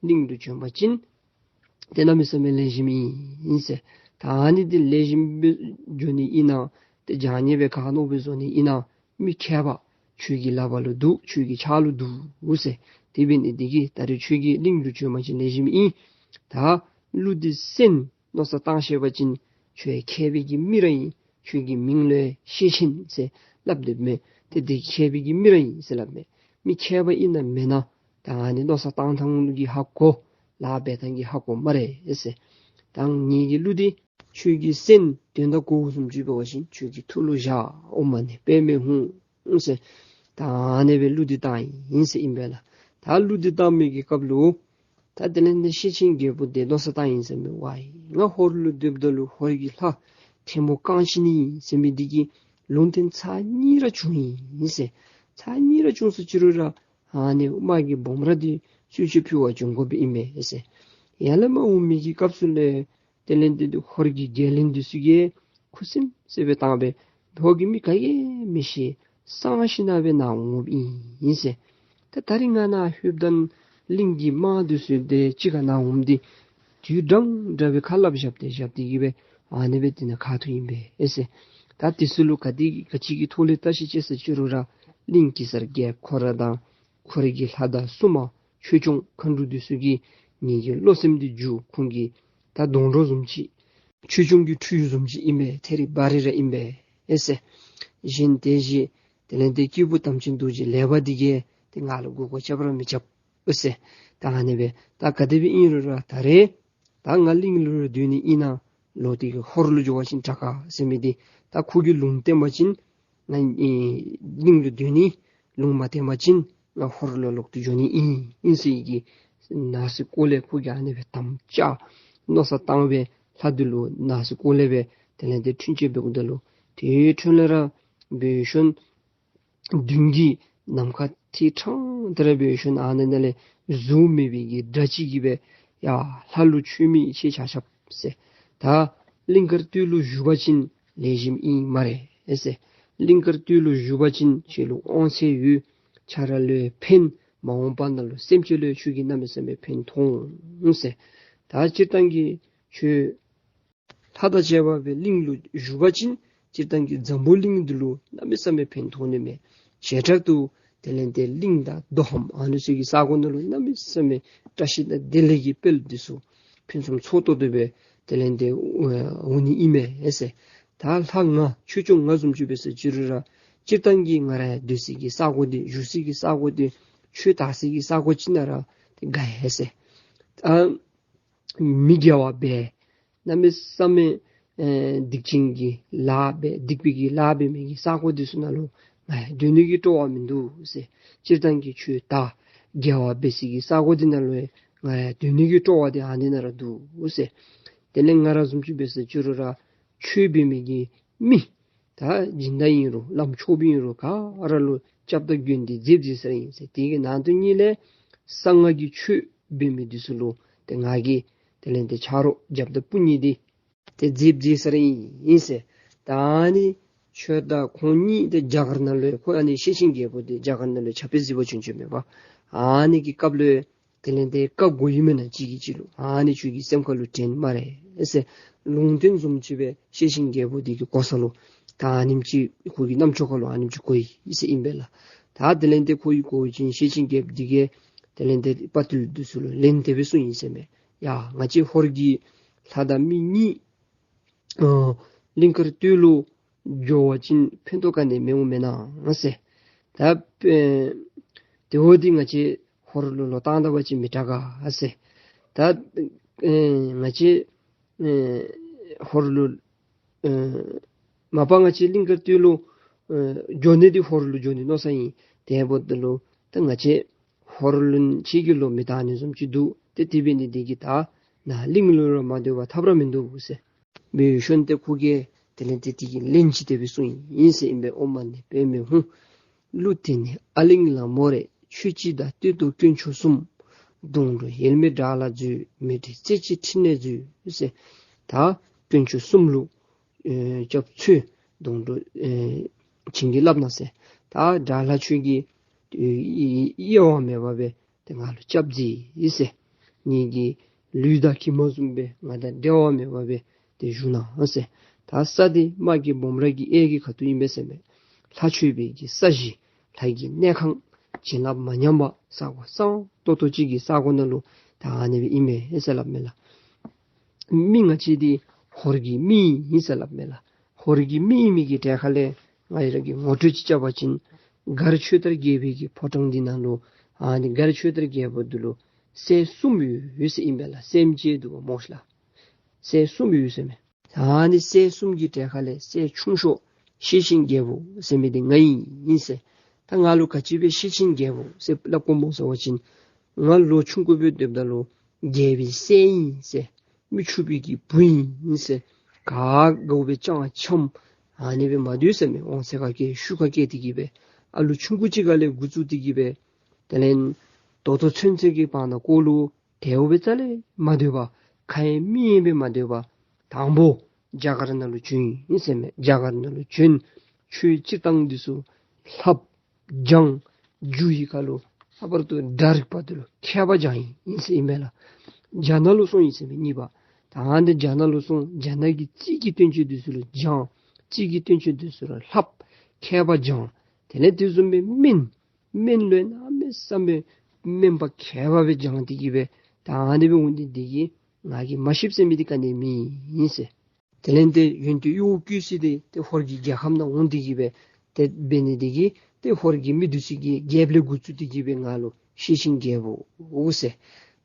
གླིང་དུ་བྱོན་པ་ཅིན་ཏེ་གནམ་མེད་ས་མེད་ལེགས་ཤོམ་ཨིན་ཟེར། ད་ཨ་ནི་འདི་ལེགས་ཤོམ་སྦེ་འགྱོ་ནི་ཨིན་ན་ཏེ་བྱང་ཉེས་སྦེ་ག་ནོར་སྦེ་བཟོ་ནི་ཨིན་ན་མི་མཁས་པ་ཁྱོད་ཀྱི་ལག་པ་ལུ་འདུག། ཁྱོད་ཀྱི་ཕྱག་ལུ་འདུག་ཟེར། དེ་འབད་ནི་འདི་གིས་ད་རིས་ཁྱོད་ཀྱིས་གླིང་ལུ་བྱོན་པ་ཅིན་ལེགས་ཤོམ་ཨིན། ད་ཀླུ་འདི་གསན་མནོ་བསམ་བཏང་ཤེས་པ་ཅིན་ཁྱོད་མཁས་པའི་གི་མི་ར་ཨིན། ཁྱོད་ཀྱི་མིང་ལུ་ཤེད་ཆེན་ཟེར་སླབ་དོ་མས། ཏེ་འདི་མཁས་པའི་གི་མི་ར་ཨིན་ཟེར་སླབ་མས། མི་མཁས་པ་ཨིན་ན་མེན་ན་ད་ཨ་ནི་མནོ་བསམ་བཏང་ཐངས་ཀྱིས་ཧ་གོ། ལཱ་འབད་ཐངས་ཀྱིས་ཧ་གོ་སྨ་རེ་ཟེར། ད་ངེ་གི་ཀླུ་འདི་ཁྱོད་ཀྱིས་གསན་དོན་དག་གོ་བཟུམ་ཅིག་འབད་བ་ཅིན་ཁྱོད་ཀྱི་ཐུགས་ལུ་བཞག། ཨོཾ་མ་ཎི་པདྨེ་ཧཱུྃ་ཟེར། ད་ཨ་ནི་སྦེ་གླུ་འདི་བཏང་ཡི་ཟེར་ཨིན་པས་ལགས། ད་གླུ་འདི་བཏང་མི་གི་སྐབས་ལུ་ད་དེ་ལས་ཏེ་ཤེད་ཆེན་རྒྱལ་པོ་འདི་མནོ་བསམ་བཏང་ཡི་ཟེར་མས། ཝའི་ང་ཧོར་ལུ་སྡོདཔ་ད་ལུ་ཧོར་གྱི་ལྷ་ཐལ་མོ་བཀང་ཤི་ནི་ཨིན་ཟེར་མི་འདི་གིས་ལུང་བསྟན་ཚར་གཉིས་ར་བྱུང་ཡི་ཟེར། ཚར་གཉིས་ར་བྱུང་ཟེར་ཅི་རུང་ར་ཨ་ནི་དམག་གི་སྦོམ་ར་འདི་གསོལ་མཆོད་ཕུལ་བར་འབྱོན་དགོཔ་ཨིན་མས་ཟེར། ཡར་ལས་མར་འོང་མི་གི་སྐབས་སུ་ལས་དེ་ལས་ཏེ་ཧོར་གྱི་རྒྱལ་བློན་འདི་ཚུ་གིས་ཁུ་སིམ་སི་སྦེ་བཏང་སྦེ་ཧོར་གྱི་མི་ག་གིས་མི་ཤེས། གསང་ཞིན་ན་སྦེ་ནཱ་འོངམ་ཨིན་ཟེར། ད་ད་རིས་ང་ནཱ་ལྷོདཔ་ད་གླིང་གི་དམག་འདི་ཚུ་དེ་གཅིག་ཁར་ནཱ་འོངམ་འདི་དུས་འདྲན་འདྲ་སྦེ་ཁ་སླབ་བཞག་སྟེ་བཞག་སྟེ་གི་སྦེ་ཨ་ནི་སྦེ་དེ་ནང་ཁ་ཐུག་ཨིན་པས་ཟེར། ད་དེ་ཚུ་ལུ་ག་དེ་ག་ཅི་གི་ཐོག་ལས་བལྟ་ཤིག་ཅིག་ཟེར་ཅི་རུང་ར་གླིང་གེ་སར་རྒྱལཔོ་ཁོ་ར་དང་ཁོ་རའི་གི་ལྷ་དང་སྲུང་མ་ཆོས་སྐྱོང་མཁའ་འགྲོ་འདི་ཚུ་གིས་ངེ་གི་བློ་སེམས་འདི་འགྱུར། ཁོང་གི་ད་སྡོང་གྲོགས་བཟུམ་ཅིག་ཆོས་སྐྱོང་གི་འཕྲུལ་བཟུམ་ཅིག་ཨིན་པས། ཐད་རི་བ་རི་ར་ཨིན་པས་ཨེ་ཟེར། གཞན་དེ་བཞིན་དེ་ལས་ཏེ་སྐྱེས་བུ་དམ་ཅན་རྡོ་རྗེ་ལེགས་པ་འདི་གིས་ཏེ་ང་ལུ་མགུ་སྐོར་རྐྱབ་ར་མི་རྐྱབ་ཨེ་ཟེར། ད་ཨ་ནི་སྦེ་ད་ག་དེ་སྦེ་ཨིན་རུང་ར་ད་རེས་ད་ང་གླིང་ལུ་ར་སྡོད་ནི་ཨིན་ན་ལོག་སྟེ་གི་ཧོར་ལུ་འགྱོ་བ་ཅིན་དྲག་ག་ཟེར་མི་འདི་ད་ཁོ་གིས་ལུང་བསྟན་པ་ཅིན་ང་ཨེ་གླིང་ལུ་སྡོད་ནི། ལུང་མ་བསྟན་པ་ཅིན་ང་ཧོར་ལུ་ལོག་སྟེ་འགྱོ་ནི་ཨིན་ཨིན་ཟེར་གི་ནང་སེམས་ཀོ་ལེ་ཁོ་གིས་ཨ་ནི་སྦེ་དམ་བཅའ་མནོ་བསམ་བཏང་སྦེ་ལྷ་འདི་ལུ་ནང་སེམས་ཀོ་ལེ་སྦེ་དེ་ལས་ཏེ་འཁྲུན་ཆོད་འབད་འོངམ་ད་ལུ་དེ་འཁྲུན་ལས་ར་འབད་ཞིནམ་མདུན་གྱི་ནམ་མཁའ་ཐིག་ཕྲེང་དེ་ར་འབད་ཞིནམ་ཨ་ནི་ནང་ལས་གཟུགས་མེད་པའི་གི་སྒྲ་གཅིག་གིས་སྦེ་ཡ་ལྷ་ཀླུ་ཆོས་མིན་ཁྱེད་ཆ་ཁྱབ་ཟེར། ད་གླིང་དཀར་སྟོད་ལུ་བཞུགས་པ་ཅིན་ལེགས་ཤོམ་ཨིན་སྨ་རེ་ཨེ་ཟེར། གླིང་དཀར་སྟོད་ལུ་བཞུགས་པ་ཅིན་ཁྱེད་ལུ་དབང་ཚད་ཡོད། ཁྱེད་ར་ལུ་ཕན། མ་འོངས་པ་ནང་ལུ་སེམས་ཅན་ལུ་ཡང་ཁྱོད་ཀྱིས་གནམ་མེད་ས་མེད་ཕན་ཐོགས་འོང་ཟེར། ད་སྤྱིར་བཏང་གི་ཁྱོད་ལྷ་དང་བཅས་པ་སྦེ་གླིང་ལུ་བཞུགས་པ་ཅིན་སྤྱིར་བཏང་གི་འཛམ་བུ་གླིང་འདི་ལུ་གནམ་མེད་ས་མེད་ཕན་ཐོགས་ནི་མས། བྱེ་བྲག་ཏུ་དེ་ལས་ཏེ་གླིང་དང་མདོ་ཁམས་ཨ་ནི་ཚུ་གི་ས་གོ་ནང་ལུ་གནམ་མེད་ས་མེད་བཀྲ་ཤིས་དང་བདེ་ལེགས་ཀྱི་དཔལ་འདི་ཚུ་ཕུན་སུམ་ཚོགས་ཏོག་ཏོ་སྦེ་དེ་ལས་ཏེ་འོང་ནི་ཨིན་མས་ཟེར། ད་ལྷ་ང་ཆོས་སྐྱོང་ང་བཟུམ་ཅིག་འབད་ཟེར་ཅི་རུང་ར་སྤྱིར་བཏང་གི་ང་ར་སྡོད་སའི་གི་ས་གོ་འདི་བཞུགས་སའི་གི་ས་གོ་འདི་ཆོས་དར་སའི་གི་ས་གོ་ཅིག་ནང་ར་ཏེ་དགའ་ཡི་ཟེར། ཨ་མི་དགེ་བ་འབད་གནམ་མེད་ས་མེད་ཨེ་སྡིག་ཅན་གྱི་ལཱ་འབད་སྡིག་པའི་གི་ལཱ་འབད་མི་གི་ས་གོ་འདི་ཚུ་ནང་ལུ་ང་ཡང་སྡོད་ནི་གི་སྤྲོ་བ་མིན་འདུག་ཟེར། སྤྱིར་བཏང་གི་ཆོས་དར་དགེ་བ་འབད་སའི་གི་ས་གོ་འདི་ནང་ལུ་ཡང་ང་ཡང་སྡོད་ནི་གི་སྤྲོ་བ་འདི་ཨ་ནི་ནང་ར་འདུག་ཟེར། དེ་ལས་ང་ར་བཟུམ་ཅིག་འབད་ཟེར་ཅི་རུང་ར་ཆོས་འབད་མི་གི་མི་ད་སྦྱིན་བདག་ཨིན་རུང་བླམ་ཆོསཔ་ཨིན་རུང་ག་ར་ལུ་སྐྱབས་དང་མགོན་འདི་མཛདཔ་མཛད་ས་ར་ཨིན་ཟེར། དེ་གི་ནང་དོན་ཉིད་ལས་གསང་སྔགས་ཀྱི་ཆོས་འབད་མི་འདི་ཚུ་ལུ་ཏེ་ང་གིས་དེ་ལས་ཏེ་ཆ་རོགས་རྒྱབ་དང་དཔུང་གཉེན་འདི་ཏེ་མཛདཔ་མཛད་ས་ར་ཨིན་ཟེར། ད་ཨ་ནི་ཁྱོད་དང་ཁོང་གཉིས་ཏེ་རྒྱ་གར་ནང་ལུ་ཁོ་ཨ་ནི་ཤེར་ཕྱིན་རྒྱལ་པོ་འདི་རྒྱ་གར་ནང་ལུ་ཆབ་སྤེལ་གཟིགས་པར་བྱོན་བྱོནམ་མས་པ། ཨ་ནི་གི་སྐབས་ལུ་དེ་ལས་ཏེ་བཀའ་བསྒོ་ཡི་མེན་ན་གཅིག་གིས་གཅིག་ལུ་ཨ་ནི་ཁྱོད་ཀྱི་སེམས་ཁ་ལུ་དྲན་སྨ་རེ་ཟེར། ལུང་བསྟན་བཟུམ་ཅིག་སྦེ་ཤེར་ཕྱིན་རྒྱལ་པོ་འདི་གི་གོ་ས་ལུ་ད་ཨ་ནེམ་ཅིག་ཁོ་གི་རྣམ་ཅོ་ཁ་ལུ་ཨ་ནེམ་ཅིག་གོ་ཡི་ཟེར་ཨིན་པས་ལགས། ད་དེ་ལས་ཏེ་ཁོ་གིས་གོ་བ་ཅིན་ཤེར་ཕྱིན་རྒྱལཔོ་འདི་གིས་དེ་ལས་ཏེ་དཔའ་བརྟུལ་འདི་ཚུ་ལུ་ལན་དེ་སྦེ་གསུངས་ཡི་ཟེར་མས། ཡ་ང་བཅས་ཧོར་གྱི་ལྷ་དང་མི་གཉིས་ཨ་གླིང་དཀར་སྟོད་ལུ་འགྱོ་བ་ཅིན་ཕན་ཐོགས་ག་ནི་མི་འོང་མེན་ན་ཟེར། ད་ཨེ་དེ་འབདཝ་ད་ང་བཅས་ཧོར་ལུ་ལོག་བཏང་ད་པ་ཅིན་མི་དྲག་ག་ཟེར། ད་ཨེ་ང་བཅས་ཨེ་ཧོར་ལུ་ཨེ་མ་པ་ང་བཅས་གླིང་དཀར་སྟོད་ལུ་ཨེ་འགྱོ་ནི་འདི་ཧོར་ལུ་འགྱོ་ནི་མནོ་ས་ཨིན། དེ་འབདཝ་ད་ལུ་ད་ང་བཅས་ཧོར་ལུ་ཁྱོད་ཀྱིས་ལོག་མི་བཏང་ནི་བཟུམ་ཅིག་འདུག། ཏེ་དེ་འབད་ནི་འདི་གིས་ད་ནཱ་གླིང་ལུ་ར་མ་སྡོད་པར་ཐབས་ར་མིན་འདུག་ཟེར། འབད་ཞིནམ་ཏེ་ཁོ་གིས་དེ་ལས་ཏེ་དེ་གི་ལན་ཅིག་དེ་སྦེ་གསུངས་ཡི་ཟེར་ཨིན་པས། ཨོཾ་མ་ཎི་པདྨེ་ཧཱུྃ། གླུ་འདི་ནི་ཨ་གླིང་ལ་མོ་རེད། ཆོས་སྐྱིད་དང་སྟོད་དུ་དཀོན་མཆོག་གསུམ། གདོང་དྲུག་ཡེལ་མེད་དགྲ་ལྷ་མཛོད། མེ་སྤྲེལ་རྩེ་གཅིག་ཕྲིན་ལས་མཛོད་ཟེར། ད་དཀོན་མཆོག་གསུམ་ལུ་ཨེ་སྐྱབས་འཚོལ། གདོང་དྲུག་ཨེ་བྱིན་གྱིས་བརླབས་གནང་ཟེར། ད་དགྲ་ལྷ་ཁྱོད་ཀྱིས་ཨེ་གཡེལ་བ་མེད་པར་སྦེ་ཏེ་ང་ལུ་སྐྱབས་མཛད་ཟེར། ངེ་གི་ལུས་དང་གྱིབ་མ་བཟུམ་སྦེ་ང་དང་འབྲལ་བ་མེད་པར་སྦེ་ཏེ་བཞུགས་གནང་ཟེར། ད་ས་འདི་རྨ་རྒྱལ་སྦོམ་ར་གི་གཡས་ཀྱི་ཁ་ཐུག་ཨིན་པས་ཟེར་མས། ལྷ་མཆོད་པའི་གི་ས་གཞི་ལྷ་གི་གནས་ཁང་བྱིན་རླབས་མ་ཉམས་པ་ས་གོ་གསང་ཏོག་ཏོ་ཅིག་གི་ས་གོ་ནང་ལུ་ད་ཨ་ནི་སྦེ་ཨིན་མས་ཟེར་སླབ་མས་ལགས། མི་ང་བཅས་འདི་ཧོར་གྱི་མི་ཨིན་ཟེར་སླབ་མས་ལགས། ཧོར་གྱི་མི་ཨིན་མི་གི་གྲལ་ཁ་ལས་ང་བཅས་ར་གིས་ངོ་སྤྲོད་ཅིག་རྐྱབ་པ་ཅིན་མགར་ཆོས་དར་རྒྱལ་པོའི་གི་ཕོ་བྲང་འདི་ནང་ལུ་ཨ་ནི་མགར་ཆོས་དར་རྒྱལ་པོ་འདི་ལུ་སྲས་གསུམ་ཡོད་ཟེར་ཨིན་པས་ལགས། སྲསམོ་ཅིག་འདུག་པ་སྨོ་ཤིག་ལགས། སྲས་གསུམ་ཡོད་ཟེར་མས། ཨ་ནི་སྲས་གསུམ་གྱི་གྲལ་ཁ་ལས་སྲས་ཆུང་ཤོས་ཤེར་ཕྱིན་རྒྱལ་པོ་ཟེར་མི་འདི་ང་ཨིན་ཟེར། ད་ང་ལུ་ག་ཅི་སྦེ་ཤེར་ཕྱིན་རྒྱལ་པོ་ཟེར་སླབ་དགོཔ་སྨོ་ཟེར་བ་ཅིན་ང་ལོ་ཆུང་ཀུ་སྦེ་སྡོདཔ་ད་ལུ་རྒྱལ་པོའི་སྲས་ཨིན་ཟེར། མི་ཕྱུག་པའི་གི་བུ་ཨིན་ཟེར། ག་དགའཝ་སྦེ་ཅང་འཆམ་ཨ་ནི་སྦེ་མ་སྡོད་ཟེར་མས། དབང་ཚད་ཁ་སྐྱེ་ཤུགས་ཁ་སྐྱེ་སྟེ་གི་སྦེ་ཨ་ལུ་ཆུང་ཀུ་ཅིག་ཁ་ལས་འགོ་བཙུགས་ཏེ་གི་སྦེ་དེ་ལས་ད་ལྟོ་ཚུན་ཚོད་ཀྱི་བར་ན་ཁོ་ལུ་དལཝ་སྦེ་རྩ་ལས་མ་སྡོད་པར་ཁ་ཡེངས་མིག་ཡེངས་སྦེ་མ་སྡོད་པར་དང་པོ་རྒྱ་གར་ནང་ལུ་བྱོན་ཡི་ཟེར་མས། རྒྱ་གར་ནང་ལུ་བྱོན། ཆོས་སྤྱིར་བཏང་འདི་ཚུ་ལྷབ་སྦྱང་རྒྱུ་ཡི་ཁ་ལུ་ལྷག་པར་དུ་དགྲ་རིག་པ་འདི་ལུ་མཁས་པ་སྦྱངས་ཡི་ཟེར་ཨིན་མས་ལགས། རྒྱ་ནག་ལུ་སོང་ཡི་ཟེར་མས་གཉིས་པ། ད་ཨ་ནི་རྒྱ་ནག་ལུ་སོང་རྒྱ་ནག་གི་རྩིས་ཀྱི་བསྟན་བཅོས་འདི་ཚུ་ལུ་སྦྱངས། རྩིས་ཀྱི་བསྟན་བཅོས་འདི་ཚུ་ལུ་ལྷབ་མཁས་པ་སྦྱངས། དེ་ལས་དེ་བཟུམ་སྦེ་སྨན་སྨན་ལུ་གནམ་མེད་ས་མེད་སྨན་པ་མཁས་པ་སྦེ་སྦྱངས་ཏེ་གི་སྦེ་ད་ཨ་ནི་སྦེ་འོང་སྟེ་འདི་གིས་ང་གིས་མ་ཤེསཔ་ཟེར་མི་འདི་ག་ནི་མེད་ཟེར། དེ་ལས་ཏེ་ཡོན་ཏན་གཡོ་བཀོལ་སྟེ་ཏེ་ཧོར་གྱི་རྒྱལ་ཁམས་ནང་འོང་སྟེ་གི་སྦེ་ཏེ་འབད་ནི་འདི་གིས་ཏེ་ཧོར་གྱི་མི་འདི་ཚུ་གིས་རྒྱལཔོ་ལས་འགོ་བཙུགས་ཏེ་གི་སྦེ་ང་ལུ་ཤེར་ཕྱིན་རྒྱལ་པོ་ཟེར་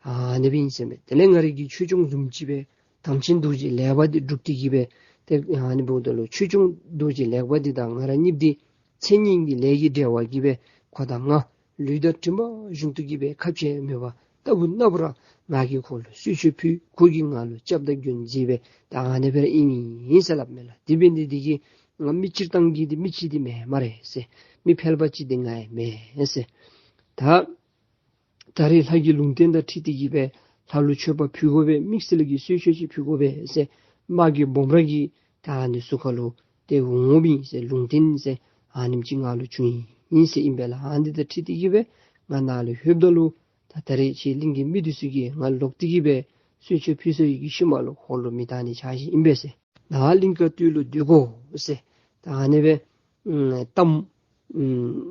ཨ་ནི་སྦེ་ཨིན་ཟེར་མས། དེ་ལས་ང་རའི་གི་ཆོས་སྐྱོང་བཟུམ་ཅིག་སྦེ་དམ་ཅན་རྡོ་རྗེ་ལེགས་པ་འདི་སྒྲུབ་སྟེ་གི་སྦེ་ཏེ་ཨ་ནི་འབདཝ་ད་ལུ་ཆོས་སྐྱོང་རྡོ་རྗེ་ལེགས་པ་འདི་དང་ང་ར་གཉིས་འདི་མཚན་ཉིད་ཀྱི་ལས་ཀྱི་འབྲེལ་བ་གིས་སྦེ་ཁོ་དང་ང་ལུས་དང་གྲིབ་མ་བཞིན་དུ་གི་སྦེ་ཁ་འབྱལ་མེད་པར་ལྟ་བུ་ན་བུ་ར་ང་གིས་ཁོ་ལུ་གསོལ་མཆོད་ཕུལ། ཁོ་གིས་ང་ལུ་སྐྱབས་དང་མགོན་མཛད་སྦེ་ད་ཨ་ནི་སྦེ་ར་ཨིན་ཨིན་ཟེར་སླབ་མས་ལགས། དེ་འབད་ནི་འདི་གིས་ང་མི་སྤྱིར་བཏང་གི་འདི་མི་ཅིག་འདི་མེན་སྨ་རེ་ཟེར། མི་ཕལ་པ་ཅིག་འདི་ང་ཡང་མེན་ཟེར། ད་ད་རེས་ལྷ་གི་ལུང་བསྟན་དང་འཁྲིལ་ཏེ་གི་སྦེ་ལྷ་ལུ་མཆོད་པ་ཕུལ་དགོ་པས། དམིགས་བསལ་གྱི་གསོལ་མཆོད་ཅིག་ཕུལ་དགོ་པས་ཟེར་རྨ་རྒྱལ་སྦོམ་ར་གིས་ད་ཨ་ནི་ཚུ་ཁ་ལུ་ཏེ་འོང་འོངམ་ཨིན་ཟེར་ལུང་བསྟན་ཟེར་ཨ་ནེམ་ཅིག་ང་ལུ་བྱུང་ཡི་ཟེར་ཨིན་པས་ལགས། ཨ་ནི་དང་འཁྲིལ་ཏེ་གི་སྦེ་ ང་ནཱ་ལུ་ལྷོདཔ་ད་ལུ་ད་ད་རེས་ཁྱེད་གླིང་གི་མི་འདི་ཚུ་གིས་ང་ལོག་སྟེ་གི་སྦེ་གསོལ་མཆོད་ཕུལ་སའི་གི་ཤུལ་མ་ལུ་ཧོར་ལུ་མེ་བཏང་ནི་ཆ་བཞག་ཨིན་པས་ཟེར། ད་གླིང་དཀར་སྟོད་ལུ་སྡོད་དགོ་ཟེར། ད་ཨ་ནི་སྦེ་ཨམ་གཏམ་ཨམ་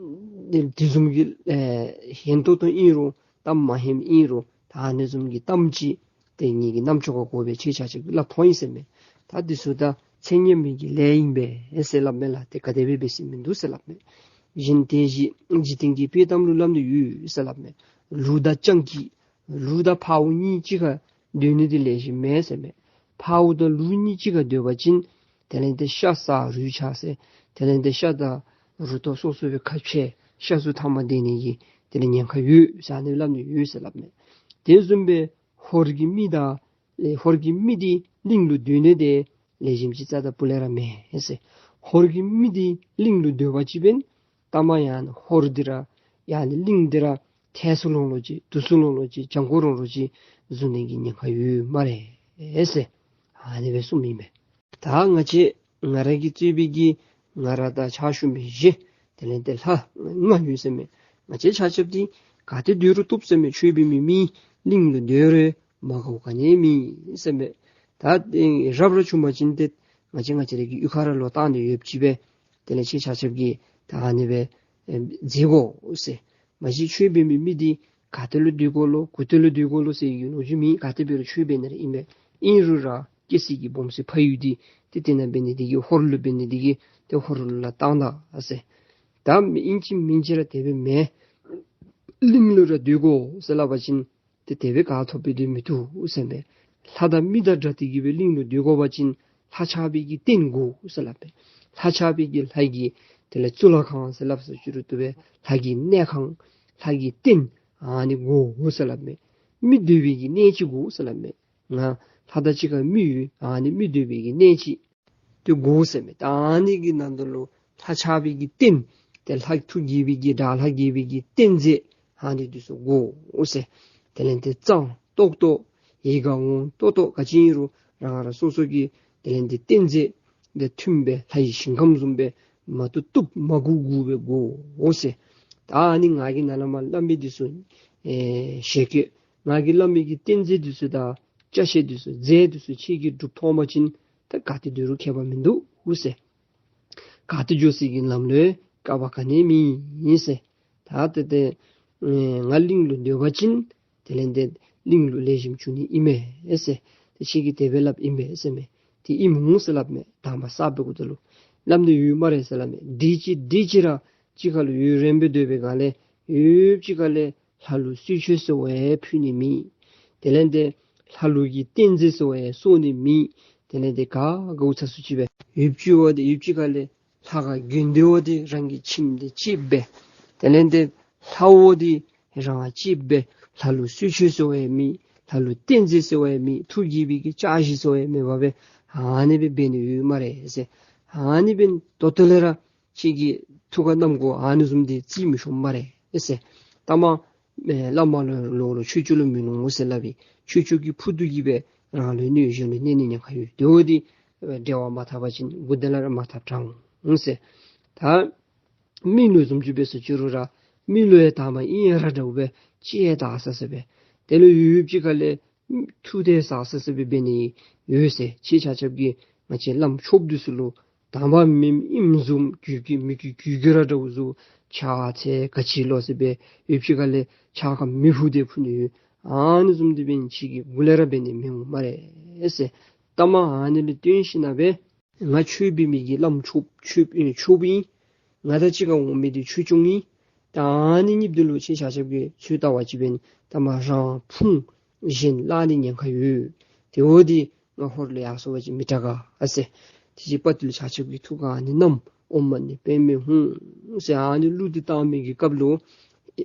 དེ་བཟུམ་གྱི་ཨེ་ཧན་ཏོང་ཏོ་ཨིན་རུང་གཏམ་མ་ཧནམ་ཨིན་རུང་ད་ཨ་ནི་བཟུམ་གྱི་གཏམ་ཅིག་ཏེ་ངེ་གི་རྣམ་ཅོ་ཁར་དགོ་པས། ཁྱེད་ཆ་ཁྱབ་ཀྱིས་སླབ་ཐོན་ཡི་ཟེར་མས། ད་འདི་ཚུ་ད་ཚེ་སྔོན་མའི་གི་ལས་ཨིན་པས་ཟེར་སླབ་མས་ལགས། ཏེ་ག་དེ་སྦེ་འབད་ས་མིན་འདུག་ཟེར་སླབ་མས། གཞན་དེ་བཞིན་འཇིག་རྟེན་གྱི་དཔེ་གཏམ་ལུ་སླབ་ནི་ཡོད་ཟེར་སླབ་མས། ལུག་དང་སྤྱང་ཀི་ལུག་དང་འཕརཝ་གཉིས་གཅིག་ཁར་སྡོད་ནི་འདི་ལེགས་ཤོམ་མེན་ཟེར་མས། འཕརཝ་དང་ལུག་གཉིས་གཅིག་ཁར་སྡོད་པ་ཅིན་དེ་ལས་ཏེ་ཤ་ཟ་རུས་ཆག་ཟེར། དེ་ལས་ཏེ་ཤ་དང་རུ་ཏོ་སོ་སོ་སྦེ་ཁ་ཕྱེ་ཤ་ཚུ་ཐ་མ་དེ་ནི་གི་དེ་ལས་ཉེན་ཁ་ཡོད་ཟེར་ཨ་ནི་སླབ་ནི་ཡོད་ཟེར་སླབ་མས། དེ་བཟུམ་སྦེ་ཧོར་གྱི་མི་དང་ཨེ་ཧོར་གྱི་མི་འདི་གླིང་ལུ་སྡོད་ནི་དེ་ལེགས་ཤོམ་ཅིག་རྩ་དང་སྤུ་ལས་ར་མེན་ཟེར། ཧོར་གྱི་མི་འདི་གླིང་ལུ་སྡོད་པ་ཅིན་འབདན་ལྟ་མ་ཡང་ཧོར་འདི་ར་ཡང་ན་གླིང་འདི་ར་ཐལ་སོ་ལོང་ལོང་ཅིག་དུ་སོ་ལོང་ལོང་ཅིག་བྱང་ཁོག་རོང་རོང་ཅིག་བཟོ་ནི་གི་ཉེན་ཁ་ཡོད་སྨ་རེ་ཟེར་ཨ་ནི་སྦེ་གསུངམ་ཨིན་པས། ད་ང་བཅས་ང་ར་གིས་གཙོས་པའི་གི་ང་ར་དང་ཕྱག་ཞུ་མི་བཞི་དེ་ལས་ཏེ་ལྷ་ལྔ་ཡོད་ཟེར་མས། ང་བཅས་ཆ་ཁྱབ་འདི་ག་ཏེ་སྡོད་རུང་བཏུབ་ཟེར་མས། ཆོས་འབད་མི་མི་གླིང་ལུ་སྡོད་རུང་མ་དགའཝ་ག་ནི་མེད་ཟེར་མས། ད་ཨེ་རབ་ར་བྱུང་པ་ཅིན་ཏེ་ང་བཅས་ང་བཅས་ར་གི་གཡུས་ཁར་ར་ལོག་བཏང་ནི་ཡོདཔ་ཅིག་སྦེ་དེ་ལས་ཁྱེད་ཆ་ཁྱབ་ཀྱིས་ད་ཨ་ནི་སྦེ་ཨེ་མཛད་དགོ་ཟེར། མ་གཞི་ཆོས་འབད་མི་མི་འདི་ག་ཏེ་ལུ་སྡོད་དགོ་ལོ་གུ་ཏེ་ལུ་སྡོད་དགོ་ལོ་ཟེར་གྱི་ལོ་རྒྱུས་མེད། ག་ཏེ་འབད་རུང་ཆོས་འབད་ནི་ར་ཨིན་པས། ཨིན་རུང་ར་སྐྱེ་ས་གི་སྦོམ་སའི་ཕ་ཡུལ་འདི་ཏེ་དེ་ནང་འབད་ནི་དེ་གིས་ཧོར་ལུ་འབད་ནི་དེ་གིས་ཏེ་ཧོར་ལུ་ར་བཏང་ད་ཟེར། ད་མི་ཨིན་ཅི་མིན་ཅི་ར་དེ་སྦེ་མེན། གླིང་ལུ་ར་སྡོད་དགོ་ཟེར་སླབ་པ་ཅིན་ཏེ་དེ་སྦེ་ག་ཐོབ་སྦེ་སྡོད་མི་བཏུབ་ཟེར་མས། ལྷ་དང་མི་དང་འདྲ་སྟེ་གི་སྦེ་གླིང་ལུ་སྡོད་དགོ་པ་ཅིན་ལྷ་ཆགས་པའི་གི་རྟེན་དགོ་ཟེར་སླབ་མས། ལྷ་ཆགས་པའི་གི་ལྷ་གི་དེ་ལས་གཙུག་ལག་ཁང་ཟེར་སླབ་ས་ཅི་རུང་བཏུབ་པས། ལྷ་གི་གནས་ཁང་ལྷ་གི་རྟེན་ཨ་ནི་དགོ་ཟེར་སླབ་མས། མི་སྡོད་པའི་གི་གནས་ཅིག་དགོ་ཟེར་སླབ་མས། ང་ལྷ་དང་གཅིག་ཁར་མི་ཡོད། ཨ་ནི་མི་སྡོད་པའི་གི་གནས་ཅིག་དེ་དགོ་ཟེར་མས། ད་ཨ་ནི་གི་ནང་དུ་ལུ་ལྷ་ཆགས་པའི་གི་རྟེན་ཏེ་ལྷ་ཐུགས་དགྱེས་པའི་གི་དགྲ་ལྷ་དགྱེས་པའི་གི་རྟེན་རྫས་ཨ་ནི་འདི་ཚུ་དགོ་ཟེར། དེ་ལས་ཏེ་གཙང་ཏོག་ཏོ་ཡིད་ཁར་འོང་ཏོག་ཏོ་ག་ཅི་ཨིན་རུང་རང་རང་སོ་སོ་གི་དེ་ལས་ཏེ་རྟེན་རྫས་དེ་མཐུན་སྦེ་ལྷ་ཡི་ཞིང་ཁམས་བཟུམ་སྦེ་མ་བཏུབ་བཏུབ་མ་དགོ་དགོ་སྦེ་དགོ་ཟེར། ད་ཨ་ནི་ང་གིས་ནཱ་ལས་མར་སླབ་མི་འདི་ཚུ་ཨེ་ཞལ་བཀོད་ང་གིས་སླབ་མི་གི་རྟེན་རྫས་འདི་ཚུ་དང་ཅ་ཆས་འདི་ཚུ་རྫས་འདི་ཚུ་ཁྱེད་ཀྱིས་སྒྲུབ་ཐོབ་པ་ཅིན་ད་ག་ཏེ་སྡོད་རུང་ཁྱད་པར་མིན་འདུག་ཟེར། ག་ཏེ་འགྱོ་སའི་གི་ལམ་ལུ་དཀའ་བ་ག་ནི་མེད་ཟེར། ད་ཏེ་ཏེ་ཨེ་ང་གླིང་ལུ་སྡོད་པ་ཅིན་དེ་ལས་ཏེ་གླིང་ལུ་ལེགས་ཤོམ་བྱུང་ནི་ཨིན་མས་ཟེར། ཏེ་ཁྱེད་ཀྱིས་དེ་སྦེ་སླབ་ཨིན་པས་ཟེར་མས། ཏེ་ཨིནམ་འོང་ཟེར་སླབ་མས། དང་པ་གསརཔ་འབད་དགོཔ་ད་ལུ་སླབ་ནི་ཡོད་སྨ་རེ་ཟེར་སླབ་མས། དེ་ཅིག་དེ་ཅིག་ར་གཅིག་ཁར་ལུ་ཡུན་རིངམོ་སྦེ་སྡོད་པའི་སྒང་ལས་ཡུདཔ་ཅིག་ཁར་ལས་ལྷ་ལུ་གསོལ་མཆོད་ཟེར་བ་ཡང་ཕུལ་ནི་མེད། དེ་ལས་ཏེ་ལྷ་ལུ་གི་རྟེན་རྫས་ཟེར་བ་ཡང་གསོལ་ནི་མེད། དེ་ལས་ཏེ་ག་དགའཝ་ཚ་སུ་ཅིག་སྦེ་ཡུདཔ་ཅིག་འབདཝ་ད་ཡུདཔ་ཅིག་ཁར་ལས་ལྷ་ཁར་དགོངས་ཏེ་འབདཝ་ད་རང་གི་ཁྱིམ་འདི་གཅིགཔ་སྦེ། དེ་ལས་ཏེ་ལྷ་འོ་འདི་རང་གཅིགཔ་སྦེ། ལྷ་ལུ་གསོལ་མཆོད་ཟེར་བ་ཡང་མེད། ལྷ་ལུ་རྟེན་རྫས་ཟེར་བ་ཡང་མེད། ཐུགས་དགྱེས་པའི་གི་ཅ་ཆས་ཟེར་བ་ཡང་མེད་པར་སྦེ་ཨ་ནི་སྦེ་འབད་ནི་ཡོད་སྨ་རེ་ཟེར། ཨ་ནི་འབདན་ད་ལྟོ་ལས་ར་ཁྱེད་ཀྱི་ཐུགས་ཁར་བསྣམ་དགོ། ཨ་ནི་བཟུམ་འདི་བརྩི་མི་ཆོག་སྨ་རེ་ཟེར། ལྟ་མ་ཨེ་བླ་མ་ལུ་ལོག་ལོག་ཆོས་སྤྱོད་ལུ་མི་ལོངས་ཟེར་སླབ་པས། ཆོས་སྤྱོད་ཀྱི་ཕུག་ཏུ་གི་སྦེ་རང་ལུ་གནོད་གཞན་ལུ་གནོད་ནི་ཉེན་ཁ་ཡོད། དེ་འོ་འདི་འབྲེལ་བ་མ་འཐབ་པ་ཅིན་མགུ་ཏོ་ལས་ར་མ་འཐབ་དྲག་འོང་ཟེར། ད་མི་ལུ་བཟུམ་ཅིག་འབད་སོ་ཅི་རུང་ར་མི་ལུ་ཡང་དང་པ་ཨིན་ར་འདྲཝ་སྦེ་ཅིག་ཡང་ད་ས་ས་སྦེ། དེ་ལུ་ཡུདཔ་ཅིག་ཁར་ལས་ཐུགས་དེ་ཟག་ཟག་ས་སྦེ་འབད་ནི་ཡོད་ཟེར། ཁྱེད་ཆ་ཁྱབ་ཀྱིས་ང་བཅས་བླམ་ཆོསཔ་འདི་ཚུ་ལུ་དང་པ་མེནམ་ཨིནམ་བཟུམ་གུས་གུས་མི་གུས་གུས་གུས་ར་འདྲཝ་བཟོ། ཕྱག་འཚལ་ག་ཅི་ལོ་ཟེར་སྦེ་ཡུདཔ་ཅིག་ཁར་ལས་ཕྱག་ཁར་མེ་ཕུ་སྟེ་ཕུ་ནི་ཡོད། ཨ་ནི་བཟུམ་འདི་འབདན་ཁྱེད་ཀྱིས་མགུ་ལས་ར་འབད་ནི་མི་འོང་སྨ་རེ་ཟེར། ལྟ་མ་ཨ་ནི་ལུ་བརྟེན་ཞིནམ་སྦེ་ང་ཆོས་འབད་མི་གི་བླམ་ཆོསཔ་ཆོསཔ་ཨིན་ཆོསཔ་ཨིན། ང་དང་གཅིག་ཁར་འོང་མི་འདི་ཆོས་སྐྱོང་ཨིན། ད་ཨ་ནི་གཉིས་འདི་ལུ་ཁྱེད་ཆ་ཁྱབ་ཀྱིས་ཚུར་ལྟ་བ་ཅིན་འབདན་ལྟ་མ་རང་ཕུང་གཞན་བརླག་ནི་ཉེན་ཁ་ཡོད། དེ་འོ་འདི་ང་ཧོར་ལུ་ཡར་སོང་བ་ཅིན་མི་དྲག་ག་ཟེར། དེ་ཅིག་དཔའ་ཐུལ་ཆ་ཁྱབ་ཀྱིས་ཐུགས་ཁར་ཨ་ནི་བསྣམས། ཨོཾ་མ་ཎི་པདྨེ་ཧཱུྃ་ཟེར་ཨ་ནི་གླུ་འདི་བཏང་མི་གི་སྐབས་ལུ་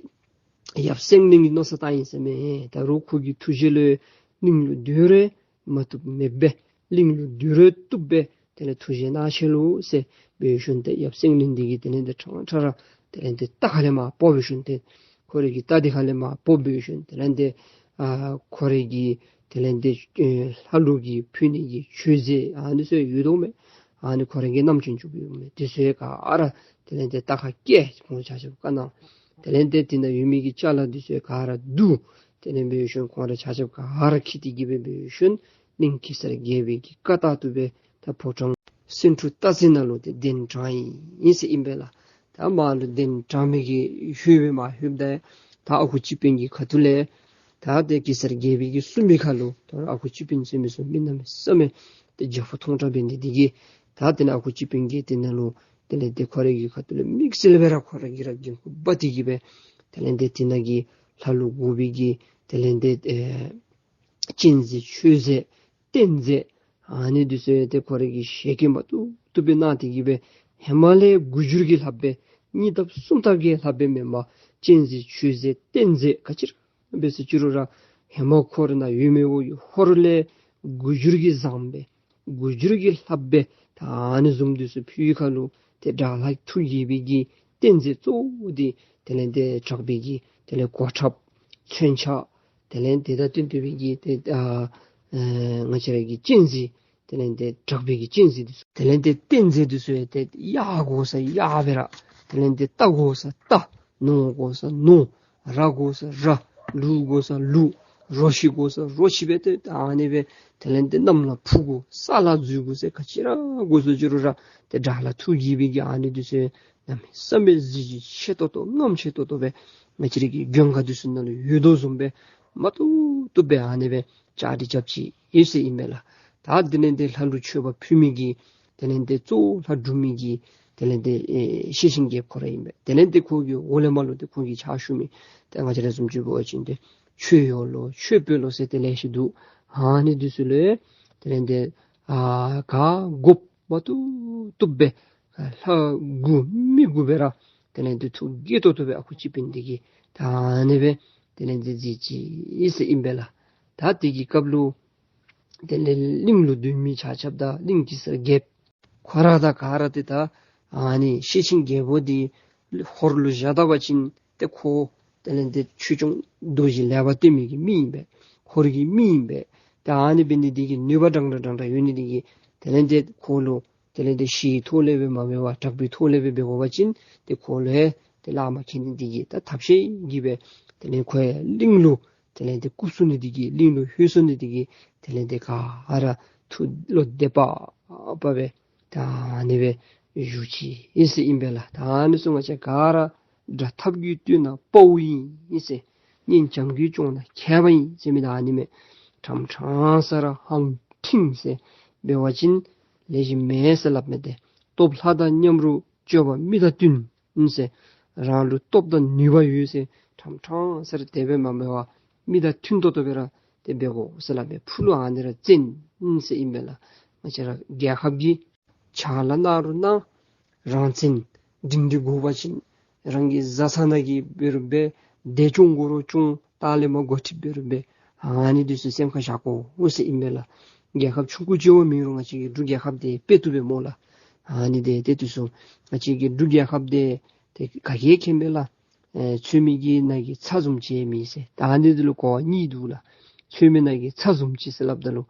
ཡབ་སེང་བློན་གྱིས་མནོ་བསམ་བཏང་ཡི་ཟེར་མས། ད་རུང་ཁོ་གི་ཐུགས་བཞེད་ལུ་གླིང་ལུ་སྡོད་རུང་མ་བཏུབ་མེདཔ་སྦེ་གླིང་ལུ་སྡོད་རུང་བཏུབ་པས། དེ་ལས་ཐུགས་བཞེད་གནང་ཤིག་ལོ་ཟེར་འབད་ཞིནམ་ཏེ་ཡབ་སེང་བློན་འདི་གིས་དེ་ལས་ཏེ་ཕྲང་ཕྲང་ར་དེ་ལས་ཏེ་རྟ་ཁ་ལས་མར་བོར་འབད་ཞིནམ་ཏེ་ཁོ་རའི་གི་རྟ་འདི་ཁ་ལས་མར་བོར་འབད་ཞིནམ་དེ་ལས་ཏེ་ཨ་ཁོ་རའི་གི་དེ་ལས་ཏེ་ཨེ་ལྷ་ལུ་གིས་ཕུལ་ནི་གི་མཆོད་རྫས་ཨ་ནི་ཚུ་ཡོད་དོ་མས། ཨ་ནི་ཁོ་རའི་གི་བསྣམས་བྱོན་བཅུག་ཡོད་མས། དེ་ཚུ་ག་ར་དེ་ལས་ཏེ་རྟ་ཁར་བཀལ། ཁོང་ཆ་ཁྱབ་བཀའ་གནང་ དེ་ལས་ཏེ་དེ་ནང་ཡོད་མི་གི་ཅ་ལ་འདི་ཚུ་ག་ར་བསྡུ། དེ་ལས་འབད་ཞིནམ་ཁོང་ར་ཆ་ཁྱབ་ག་ར་འཁྱིད་དེ་གི་སྦེ་འབད་ཞིནམ་གླིང་གེ་སར་རྒྱལ་པོའི་གི་བཀའ་ལྟར་དུ་སྦེ་ད་ཕོ་བྲང་སེང་འབྲུག་སྟག་རྩེ་ནང་ལུ་ཏེ་གདན་དྲངས་ཡི་ཟེར་ཨིན་པས་ལགས། ད་མར་ལུ་གདན་དྲངས་མི་གི་ལྷོདཔ་སྦེ་མར་ལྷོདཔ་ད་ད་ཨ་ཁུ་སྤྱི་དཔོན་གྱི་ཁ་ཐུག་ལས་ད་ཏེ་གེ་སར་རྒྱལ་པོ་གིས་གསུངས་མི་ཁར་ལུ་ད་ཨ་ཁུ་སྤྱི་དཔོན་ཟེར་མི་ཚུ་མི་གནམ་མེད་ས་མེད་ཏེ་རྒྱ་ཕོ་མཐོང་དྲགས་འབད་ནི་འདི་གིས་ད་དེ་ནང་ཨ་ཁུ་སྤྱི་དཔོན་གྱིས་དེ་ནང་ལུ་དེ་ལས་ཏེ་ཁོ་རའི་གི་ཁ་ཐུག་ལས་དམིགས་བསལ་སྦེ་ར་ཁོ་ར་གིས་ར་འགན་ཁུར་འབག་སྟེ་གི་སྦེ་དེ་ལས་ཏེ་དེ་ནང་གི་ལྷ་ལུ་དགོ་པའི་གི་དེ་ལས་ཏེ་ཨེ་སྤྱན་གཟིགས་མཆོད་རྫས་རྟེན་རྫས་ཨ་ནི་འདི་ཚུ་ཡང་ཏེ་ཁོ་རའི་གི་ཞལ་སྐྱེལ་མ་ཐུབ་ཐུབ་སྦེ་གནང་སྟེ་གི་སྦེ་ཧེ་མ་ལས་དགུ་འགྱུར་གྱིས་ལྷགཔ་སྦེ་གཉིས་ལྡབ་གསུམ་ལྡབ་ཀྱིས་ལྷགཔ་སྦེ་མེན་པར་སྤྱན་གཟིགས་མཆོད་རྫས་རྟེན་རྫས་ག་ཅི་ར་འབད་ཟེར་ཅི་རུང་ར་ཧེ་མ་ཁོ་རའི་ནང་ཡོད་མི་གི་ཧོར་ལས་དགུ་འགྱུར་གྱིས་བཟང་པའི་དགུ་འགྱུར་གྱིས་ལྷག་པའི་ད་ཨ་ནི་བཟུམ་འདི་ཚུ་ཕུལ་བའི་ཁར་ལུ་ཏེ་དགྲ་ལྷ་ཐུགས་དགྱེས་པའི་གི་རྟེན་རྫས་གཙོ་བོ་འདི་དེ་ལས་ཏེ་དྲག་པོའི་གི་དེ་ལས་གོ་ཁྲབ་མཚོན་ཆ་དེ་ལས་ཏེ་ད་བསྟན་ཏོ་སྦེ་གི་ཏེ་ཨ་ཨེ་ང་བཅས་ར་གི་སྤྱན་གཟིགས་དེ་ལས་ཏེ་དྲག་པོའི་གི་སྤྱན་གཟིགས་འདི་ཚུ་དེ་ལས་ཏེ་རྟེན་རྫས་འདི་ཚུ་ཡང་ཏེ་གཡག་དགོ་ས་གཡག་སྦེ་ར་དེ་ལས་ཏེ་རྟ་དགོ་ས་རྟ་ནོར་དགོ་ས་ནོར་ར་དགོ་ས་ར་ལུག་དགོ་ས་ལུག་རོ་ཁྱི་དགོ་ས་རོ་ཁྱི་སྦེ་ཏེ་ཨ་ནི་སྦེ་དེ་ལས་ཏེ་གནམ་ལ་འཕུར་དགོ་ས་ལ་འཛུལ་དགོ་ཟེར་ག་ཅི་ར་དགོ་ས་ཅི་རུང་ར་ཏེ་དགྲ་ལྷ་ཐུགས་དགྱེས་པའི་གི་ཨ་ནི་འདི་ཚུ་གནམ་མེད་ས་མེད་གཟི་བརྗིད་ཆེ་ཏོག་ཏོ་རྔམ་ཆེ་ཏོག་ཏོ་སྦེ་ང་བཅས་ར་གི་མགོན་ཁང་འདི་ཚུ་ནང་ལུ་ཡོད་དོ་བཟུམ་སྦེ་མ་བཏུབ་བཏུབ་སྦེ་ཨ་ནི་སྦེ་བཅའ་སྒྲིག་རྐྱབ་ཅི་ཡོད་ཟེར་ཨིན་པས་ལགས། ད་དེ་ལས་ཏེ་ལྷ་ལུ་མཆོད་པ་ཕུལ་མི་གི་དེ་ལས་ཏེ་གཙོ་བོ་ལྷ་སྒྲུབ་མི་གི་དེ་ལས་ཏེ་ཨེ་ཤེར་ཕྱིན་རྒྱལཔོ་ཁོ་ར་ཨིན་པས། དེ་ལས་ཏེ་ཁོ་གི་འོག་ལས་མར་ལུ་ཏེ་ཁོ་གི་ཕྱག་ཞུ་མི་ཏེ་ང་བཅས་ར་བཟུམ་ཅིག་འབད་བ་ཅིན་ཏེ་མཆོད་ཡོད་ལོ་མཆོད་དཔོན་ལོ་ཟེར་ཏེ་ལེ་ཤ་འདུག། ཨ་ནི་འདི་ཚུ་ལས་དེ་ལས་ཏེ་ཨ་ག་དགོཔ་མ་བཏུབ་བཏུབ་སྦེ་ལྷ་དགུ་མི་དགུ་སྦེ་ར་དེ་ལས་ཏེ་ཐུགས་དགྱེས་ཏོག་ཏོ་སྦེ་ཨ་ཁུ་སྤྱི་དཔོན་འདི་གིས་ད་ཨ་ནི་སྦེ་དེ་ལས་ཏེ་མཛད་ཅི་ཟེར་ཨིན་པས་ལགས། ད་དེ་གི་སྐབས་ལུ་དེ་ལས་གླིང་ལུ་སྡོད་མི་ཆ་ཁྱབ་དང་གླིང་གེ་སར་རྒྱལཔོ་ཁོ་ར་དང་ག་ར་ཏེ་ད་ཨ་ནི་ཤེར་ཕྱིན་རྒྱལཔོ་འདི་ཧོར་ལུ་བཞག་ད་པ་ཅིན་ཏེ་ཁོ་དེ་ལས་ཏེ་ཆོས་སྐྱོང་རྡོ་རྗེ་ལེགས་པར་བསྟེན་མི་གི་མི་ཨིན་པས། ཧོར་གྱི་མི་ཨིན་པས། ཏེ་ཨ་ནི་འབད་ནི་འདི་གིས་ནུས་པ་འདྲན་འདྲ་འདྲན་འདྲ་ཡོད་ནི་འདི་གིས་དེ་ལས་ཏེ་ཁོ་ལུ་དེ་ལས་ཏེ་ཞི་བའི་ཐོག་ལས་སྦེ་མ་འབད་བར་དྲག་པོའི་ཐོག་ལས་སྦེ་འབད་དགོ་པ་ཅིན་ཏེ་ཁོ་ལུ་ཡང་ཏེ་ལག་མ་ཁེལ་ནི་འདི་གིས་ད་ཐབས་ཤེས་ཀྱིས་སྦེ་དེ་ལས་ཁོ་ཡང་གླིང་ལུ་དེ་ལས་ཏེ་བཀུག་ཚུགས་ནི་འདི་གིས་གླིང་ལུ་ལྷོད་ཚུགས་ནི་འདི་གིས་དེ་ལས་ཏེ་ག་ར་ཐུགས་བློ་བདེ་བག་ཕེབས་སྦེ་ད་ཨ་ནི་སྦེ་བཞུགས་ཅི་ཨིན་ཟེར་ཨིན་པས་ལགས། ད་ཨ་ནི་ཚུ་ང་བཅས་ག་ར་དགྲ་ཐབས་ཀྱིས་བཏུལ་ན་དཔའ་བོ་ཨིན་ཟེར། གཉེན་བྱམས་ཀྱིས་སྐྱོང་ན་མཁས་པ་ཨིན་ཟེར་མི་ད་ཨ་ནི་མས། ཕྲང་ཕྲང་ས་ར་ཧང་ཁྲིང་ཟེར་འབད་བ་ཅིན་ལེགས་ཤོམ་མེད་ཟེར་སླབ་མས་ཏེ། སྟོབས་ལྷ་དང་མཉམ་རུབ་སྤྱོད་པ་མི་དང་བསྟུན་ཟེར། རང་ལུ་སྟོབས་དང་ནུས་པ་ཡོད་ཟེར་ཕྲང་ཕྲང་ས་ར་དེ་སྦེ་མ་འབད་བར་མི་དང་མཐུན་ཏོག་ཏོ་སྦེ་ར་ཏེ་འབད་དགོ་ཟེར་སླབ་མས། ཕུ་ལུ་ཨ་ནི་ར་བཙན་ཟེར་ཨིན་པས་ལགས། ང་བཅས་ར་རྒྱལ་ཁབ་ཀྱི་ཕྱག་ལཱ་གནང་རུང་གནང་རང་བཙན་སྒྲིང་སྒྲི་དགོ་པ་ཅིན་རང་གི་བཟའ་ཚང་ནང་གི་འབད་རུང་འབད། འདས་སྐྱོང་དགོ་རུང་སྐྱོང་། ལྟག་ལས་མར་འགོ་ཁྲིདཔ་འབད་རུང་འབད། ཨ་ནི་འདི་ཚུ་སེམས་ཁར་བཞག་དགོ་ཟེར་ཨིན་པས་ལགས། རྒྱལ་ཁབ་ཆུང་ཀུ་ཅིག་འབད་རུང་ང་བཅས་ཀྱི་འབྲུག་རྒྱལ་ཁབ་འདི་དཔེ་བཏུབ་པས་སྨོ་ལགས། ཨ་ནི་འདི་ཏེ་འདི་ཚུ་ང་བཅས་ཀྱི་འབྲུག་རྒྱལ་ཁབ་འདི་ཏེ་ག་གིས་མཁྱེན་པས་ལགས། ཨེ་ཚོད་མའི་གི་ནང་གི་ཚྭ་བཟུམ་ཅིག་མེད་ཟེར། ད་ཨ་ནི་འདི་ལུ་གོ་བ་གཉིས་འདུག་ལགས། ཚོད་མའི་ནང་གི་ཚྭ་བཟུམ་ཅིག་ཟེར་སླབ་ད་ལུ་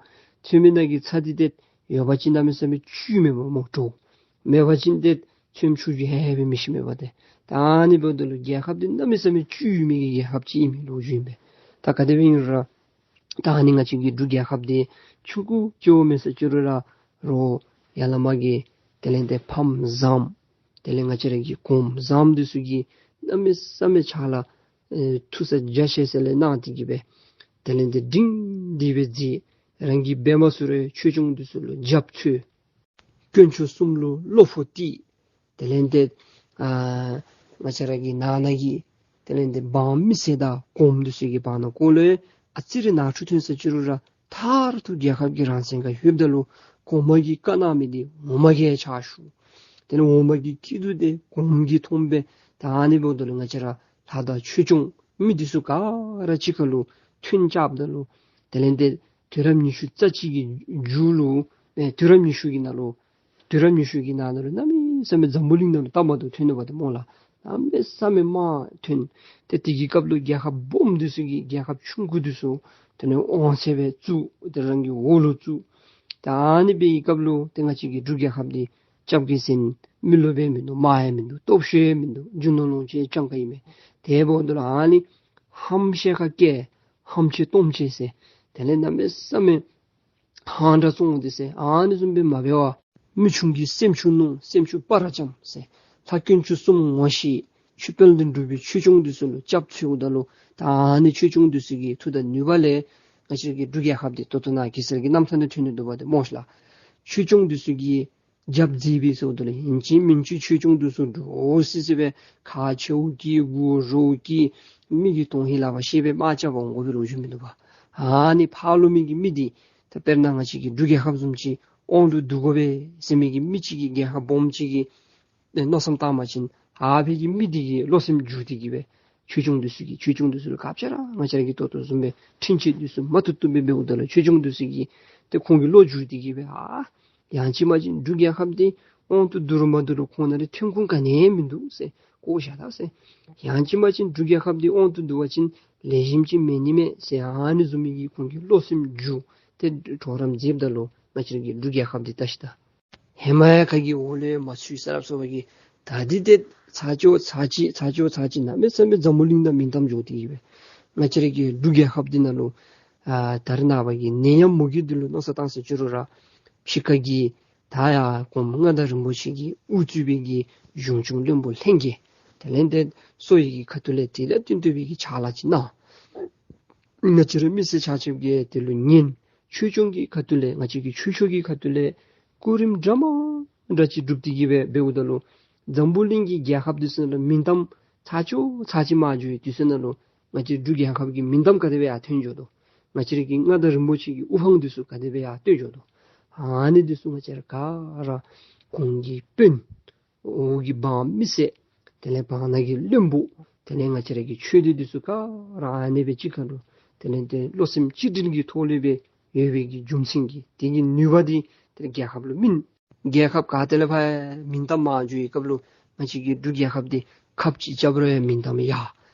ཚོད་མའི་ནང་གི་ཚྭ་འདི་ཏེ་ཡོད་པ་ཅིན་གནམ་མེད་ས་མེད་བཅུད་མེད་པ་སྨོ་འདྲོག། མེད་པ་ཅིན་ཏེ་ཚོད་མ་ཆུང་ཀུ་ཧེ་ཧེ་སྦེ་མི་ཤི་མེད་པ་ཏེ། ད་ཨ་ནི་འབདཝ་ད་ལུ་རྒྱལ་ཁབ་འདི་གནམ་མེད་ས་མེད་བཅུད་མེད་ཀྱི་རྒྱལ་ཁབ་ཅིག་ཨིན་མི་ལོ་རྒྱུས་ཨིན་པས། ད་ག་དེ་སྦེ་ཨིན་རུང་ར་ད་ཨ་ནི་ང་བཅས་ཀྱི་འབྲུག་རྒྱལ་ཁབ་འདི་ཆུང་ཀུ་ཅིག་འབད་མི་ས་ཅི་རུང་ར་རོགས་ཡར་ལས་མར་གྱི་དེ་ལས་ཏེ་ཕམ་བཟངམ་དེ་ལས་ང་བཅས་ར་གི་གོངམ་བཟངམ་འདི་ཚུ་གིས་གནམ་མེད་ས་མེད་ཕྱག་ལཱ་ཨེ་ཐུགས་ས་རྒྱ་ཆེ་ས་ལས་གནང་སྟེ་གི་སྦེ་དེ་ལས་ཏེ་སྒྲིང་སྒྲི་སྦེ་མཛད། རང་གིས་འབད་མ་ཚུགས་རུང་ཆོས་སྐྱོང་འདི་ཚུ་ལུ་རྒྱབ་འཚོལ། དཀོན་མཆོག་གསུམ་ལུ་བློ་ཕོག་སྟེ་དེ་ལས་ཏེ་ཨ་ང་བཅས་ར་གི་ནང་ན་གི་དེ་ལས་ཏེ་འབངས་མི་སེར་དང་གོངམ་འདི་ཚུ་གི་བར་ན་ཀོ་ལོ་ཨ་ཙི་རེ་ནང་འཁྲུག་ཐོན་ས་ཅི་རུང་ར་མཐར་ཐུག་རྒྱལ་ཁབ་ཀྱི་རང་བཙན་ཁར་ལྷོདཔ་ད་ལུ་གོངམ་གིས་བཀའ་གནང་མི་འདི་འོགམ་གིས་ཕྱག་ཞུ། དེ་ལས་འོགམ་གི་སྐྱིད་སྡུག་འདི་གོངམ་གིས་མཐོང་པས། ད་ཨ་ནི་འབདཝ་ད་ལུ་ང་བཅས་ར་ལྷ་དང་ཆོས་སྐྱོང་མི་འདི་ཚུ་ག་ར་གཅིག་ཁར་ལུ་མཐུན་རྐྱབ་ད་ལུ་དེ་ལས་ཏེ་དུས་རབས་ཉི་ཤུ་རྩ་གཅིག་གི་མཇུག་ལུ་ཨེ་དུས་རབས་ཉི་ཤུ་གི་ནང་ལུ་དུས་རབས་ཉི་ཤུ་གི་ནང་ན་ལུ་གནམ་མེད་ས་མེད་འཛམ་བུ་གླིང་ནང་ལུ་སྟབས་མ་བདེཝ་ཐོན་ནུག་པ་ཏེ་སྨོ་ལགས། གནམ་མེད་ས་མེད་མང་ཐོན། ཏེ་དེ་གི་སྐབས་ལུ་རྒྱལ་ཁབ་སྦོམ་འདི་ཚུ་གིས་རྒྱལ་ཁབ་ཆུང་ཀུ་འདི་ཚུ་དེ་ལས་དབང་ཚད་སྦེ་བཙུགས། ཏེ་རང་གི་འོག་ལུ་བཙུགས། ད་ཨ་ནི་འབད་བའི་སྐབས་ལུ་ཏེ་ང་བཅས་ཀྱི་འབྲུག་རྒྱལ་ཁབ་འདི་ སྐྱབས་ཀྱི་སེམས་མི་སློབ་ཡང་མིན་འདུག། དམའ་ཡང་མིན་འདུག། སྟོབས་ཤོར་ཡང་མིན་འདུག། རྒྱུ་ནོར་ལོངས་སྤྱོད་ཡང་སྤྱང་ཀ་ཨིན་མས། དེ་འབདཝ་ད་ལུ་ཨ་ནི་ཧམ་ཤེད་ཁ་སྐད་ཧམ་ཆེ་སྟོབས་ཆེ་ཟེར། དེ་ལས་གནམ་མེད་ས་མེད་ཧང་སྒྲ་བཙོང་འདི་ཟེར། ཨ་ནི་བཟུམ་སྦེ་མ་འབད་བར་མི་ཆུང་གི་སེམས་ཆུང་ནུ་སེམས་ཆུང་པ་ར་ལྕམ་ཟེར། ལྷ་དཀོན་མཆོག་གསུམ་ངོ་ཤེས་ཆོས་དཔལ་ལྡན་འབྲུག་པའི་ཆོས་སྐྱོང་འདི་ཚུ་ལུ་སྐྱབས་འཚོལཝ་ད་ལུ་ད་ཨ་ནི་ཆོས་སྐྱོང་འདི་ཚུ་གི་མཐུ་དང་ནུས་པ་ལས་ང་བཅས་ཀྱི་འབྲུག་རྒྱལ་ཁབ་འདི་ད་ལྟོ་ནཱ་གེ་སར་གྱི་རྣམ་ཐར་ནང་ཐོན་ནི་འདུག་པ་དེ་སྨོ་ཤིག་ལགས། ཆོས་སྐྱོང་འདི་ཚུ་གིས་རྒྱབ་མཛད་པའི་ཟེརཝ་ད་ལུ་ཨིན་ཅི་མིན་ཅི་ཆོས་སྐྱོང་འདི་ཚུ་འདྲོག་སི་སི་སྦེ་ཁ་མཆེཝ་གིས་མགུ་རྭཝ་གིས་མི་གི་དོན་ཧིང་ལག་པར་བཤེད་སྦེ་དམག་རྐྱབ་པར་འོང་དགོ་པའི་ལོ་རྒྱུས་མིན་འདུག་པ། ཨ་ནི་ཕར་ལུ་མི་གི་མི་འདི་ད་དཔེར་ན་ང་བཅས་ཀྱི་འབྲུག་རྒྱལ་ཁབ་བཟུམ་ཅིག་དབང་དུ་བསྡུ་དགོ་པས་ཟེར་མི་གི་མི་ཅིག་གིས་རྒྱལ་ཁབ་སྦོམ་ཅིག་གི་མནོ་བསམ་བཏང་པ་ཅིན་ཨ་ཕི་གི་མི་འདི་གི་བློ་སེམས་འགྱུར་ཏེ་གི་སྦེ་ཆོས་སྐྱོང་འདི་ཚུ་གིས་ཆོས་སྐྱོང་འདི་ཚུ་ལུ་སྐབས་ཅིག་ར་ང་བཅས་ར་གི་ད་ལྟོ་བཟུམ་སྦེ་འཁྲུན་ཆོད་འདི་ཚུ་མ་བཏུབ་བཏུབ་སྦེ་འབདཝ་ད་ལུ་ཆོས་སྐྱོང་འདི་ཚུ་གིས་ཏེ་ཁོང་གི་བློ་འགྱུར་ཏེ་གི་སྦེ་ཨ་ཡང་ཅིན་མ་ཅིན་འབྲུག་རྒྱལ་ཁབ་འདི་དབང་དུ་བསྡུ་རུང་མ་བསྡུ་རུང་ཁོང་ནང་ལུ་ཐོན་ཁུངས་ག་ནི་ཡང་མིན་འདུག་ཟེར་བཀོ་བཞག་ད་ཟེར། ཡང་ཅིན་མ་ཅིན་འབྲུག་རྒྱལ་ཁབ་འདི་དབང་དུ་བསྡུ་བ་ཅིན་ལེགས་ཤོམ་ཅིག་མེད་ནི་མས་ཟེར་ཨ་ནི་བཟུམ་མའི་གི་ཁོང་གི་བློ་སེམས་འགྱུར་ཏེ་གྲོགས་རམ་མཛདཔ་ད་ལུ་ང་བཅས་ར་གི་འབྲུག་རྒྱལ་ཁབ་འདི་བལྟ་ཤིག་ད། ཧེ་མ་ཡང་ཁ་གི་འོག་ལུ་མ་ཚུད་ས་རབ་སོ་བ་གི་ད་འདི་ཏེ་ཚར་ཅིག་ཚར་ཅིག་ཚར་ཅིག་ཚར་ཅིག་གནམ་མེད་ས་མེད་འཛམ་བུ་གླིང་དང་མིང་གཏམ་འགྱོ་སྟེ་གི་སྦེ་ང་བཅས་ར་གི་འབྲུག་རྒྱལ་ཁབ་འདི་ནང་ལུ་ཨ་ད་རེས་ནངས་པ་གི་ནད་ཡམས་མུ་གེ་འདི་ལུ་མནོ་བསམ་བཏང་ཟེར་ཅི་རུང་ར་ཕྱི་ཁ་གི་ད་ཡར་གོངམ་མངའ་བདག་རིན་པོ་ཆེ་གིས་དབུ་གཙོས་པའི་གི་གཞུང་སྐྱོང་བློན་པོ་ལྷན་རྒྱས་དེ་ལས་ཏེ་གསོ་བའི་གི་ཁ་ཐུག་ལས་དེ་ལས་བསྟུན་ཏེ་སྦེ་གི་ཕྱག་ལཱ་ཅིག་གནང་། ང་བཅས་ར་མི་སེར་ཆ་ཁྱབ་ཀྱིས་དེ་ལུ་ཉན། ཆོས་སྐྱོང་གི་ཁ་ཐུག་ལས་ང་བཅས་ཀྱི་ཆོས་ཕྱོགས་ཀྱི་ཁ་ཐུག་ལས་སྐུ་རིམ་འདྲ་མ་འདྲ་ཅིག་སྒྲུབ་སྟེ་གི་སྦེ་འབདཝ་ད་ལུ་འཛམ་བུ་གླིང་གི་རྒྱལ་ཁབ་འདི་ཚུ་ལུ་མིང་གཏམ་ཚར་ཅིག་ཚར་ཅིག་མར་འགྱོ་བའི་དུས་ཚོད་ནང་ལུ་ང་བཅས་འབྲུག་རྒྱལ་ཁབ་ཀྱི་མིང་གཏམ་ག་དེ་སྦེ་ཡར་ཐོན་འགྱོ་དོ། ང་བཅས་ར་གི་མངའ་བདག་རིན་པོ་ཆེ་གི་དབུ་འཕང་འདི་ཚུ་ག་དེ་སྦེ་ཡར་བསྟོད་འགྱོ་དོ། ཨ་ནི་འདི་ཚུ་ང་བཅས་ར་ག་ར་གོང་གི་དཔོན་འོག་གི་འབངས་མི་སེར་དེ་ལས་བར་ན་གི་བློན་པོ་དེ་ལས་ང་བཅས་ར་གི་ཆོས་སྡེ་འདི་ཚུ་ག་ར་ཨ་ནི་སྦེ་གཅིག་ཁར་ལུ་དེ་ལས་ཏེ་བློ་སེམས་གཅིག་སྒྲིལ་གྱི་ཐོག་ལས་སྦེ་ཡོད་པའི་གི་རྒྱུ་མཚན་གྱིས་དེ་གི་ནུས་པ་འདི་དེ་རྒྱལ་ཁབ་ལུ་སྨིན། རྒྱལ་ཁབ་ག་ཏེ་ལས་ཕར་མིང་གཏམ་མར་འགྱོ་བའི་སྐབས་ལུ་ང་བཅས་ཀྱི་འབྲུག་རྒྱལ་ཁབ་འདི་ཁབ་ཅིག་རྐྱབ་རུང་ཡང་མིང་གཏམ་ཡར།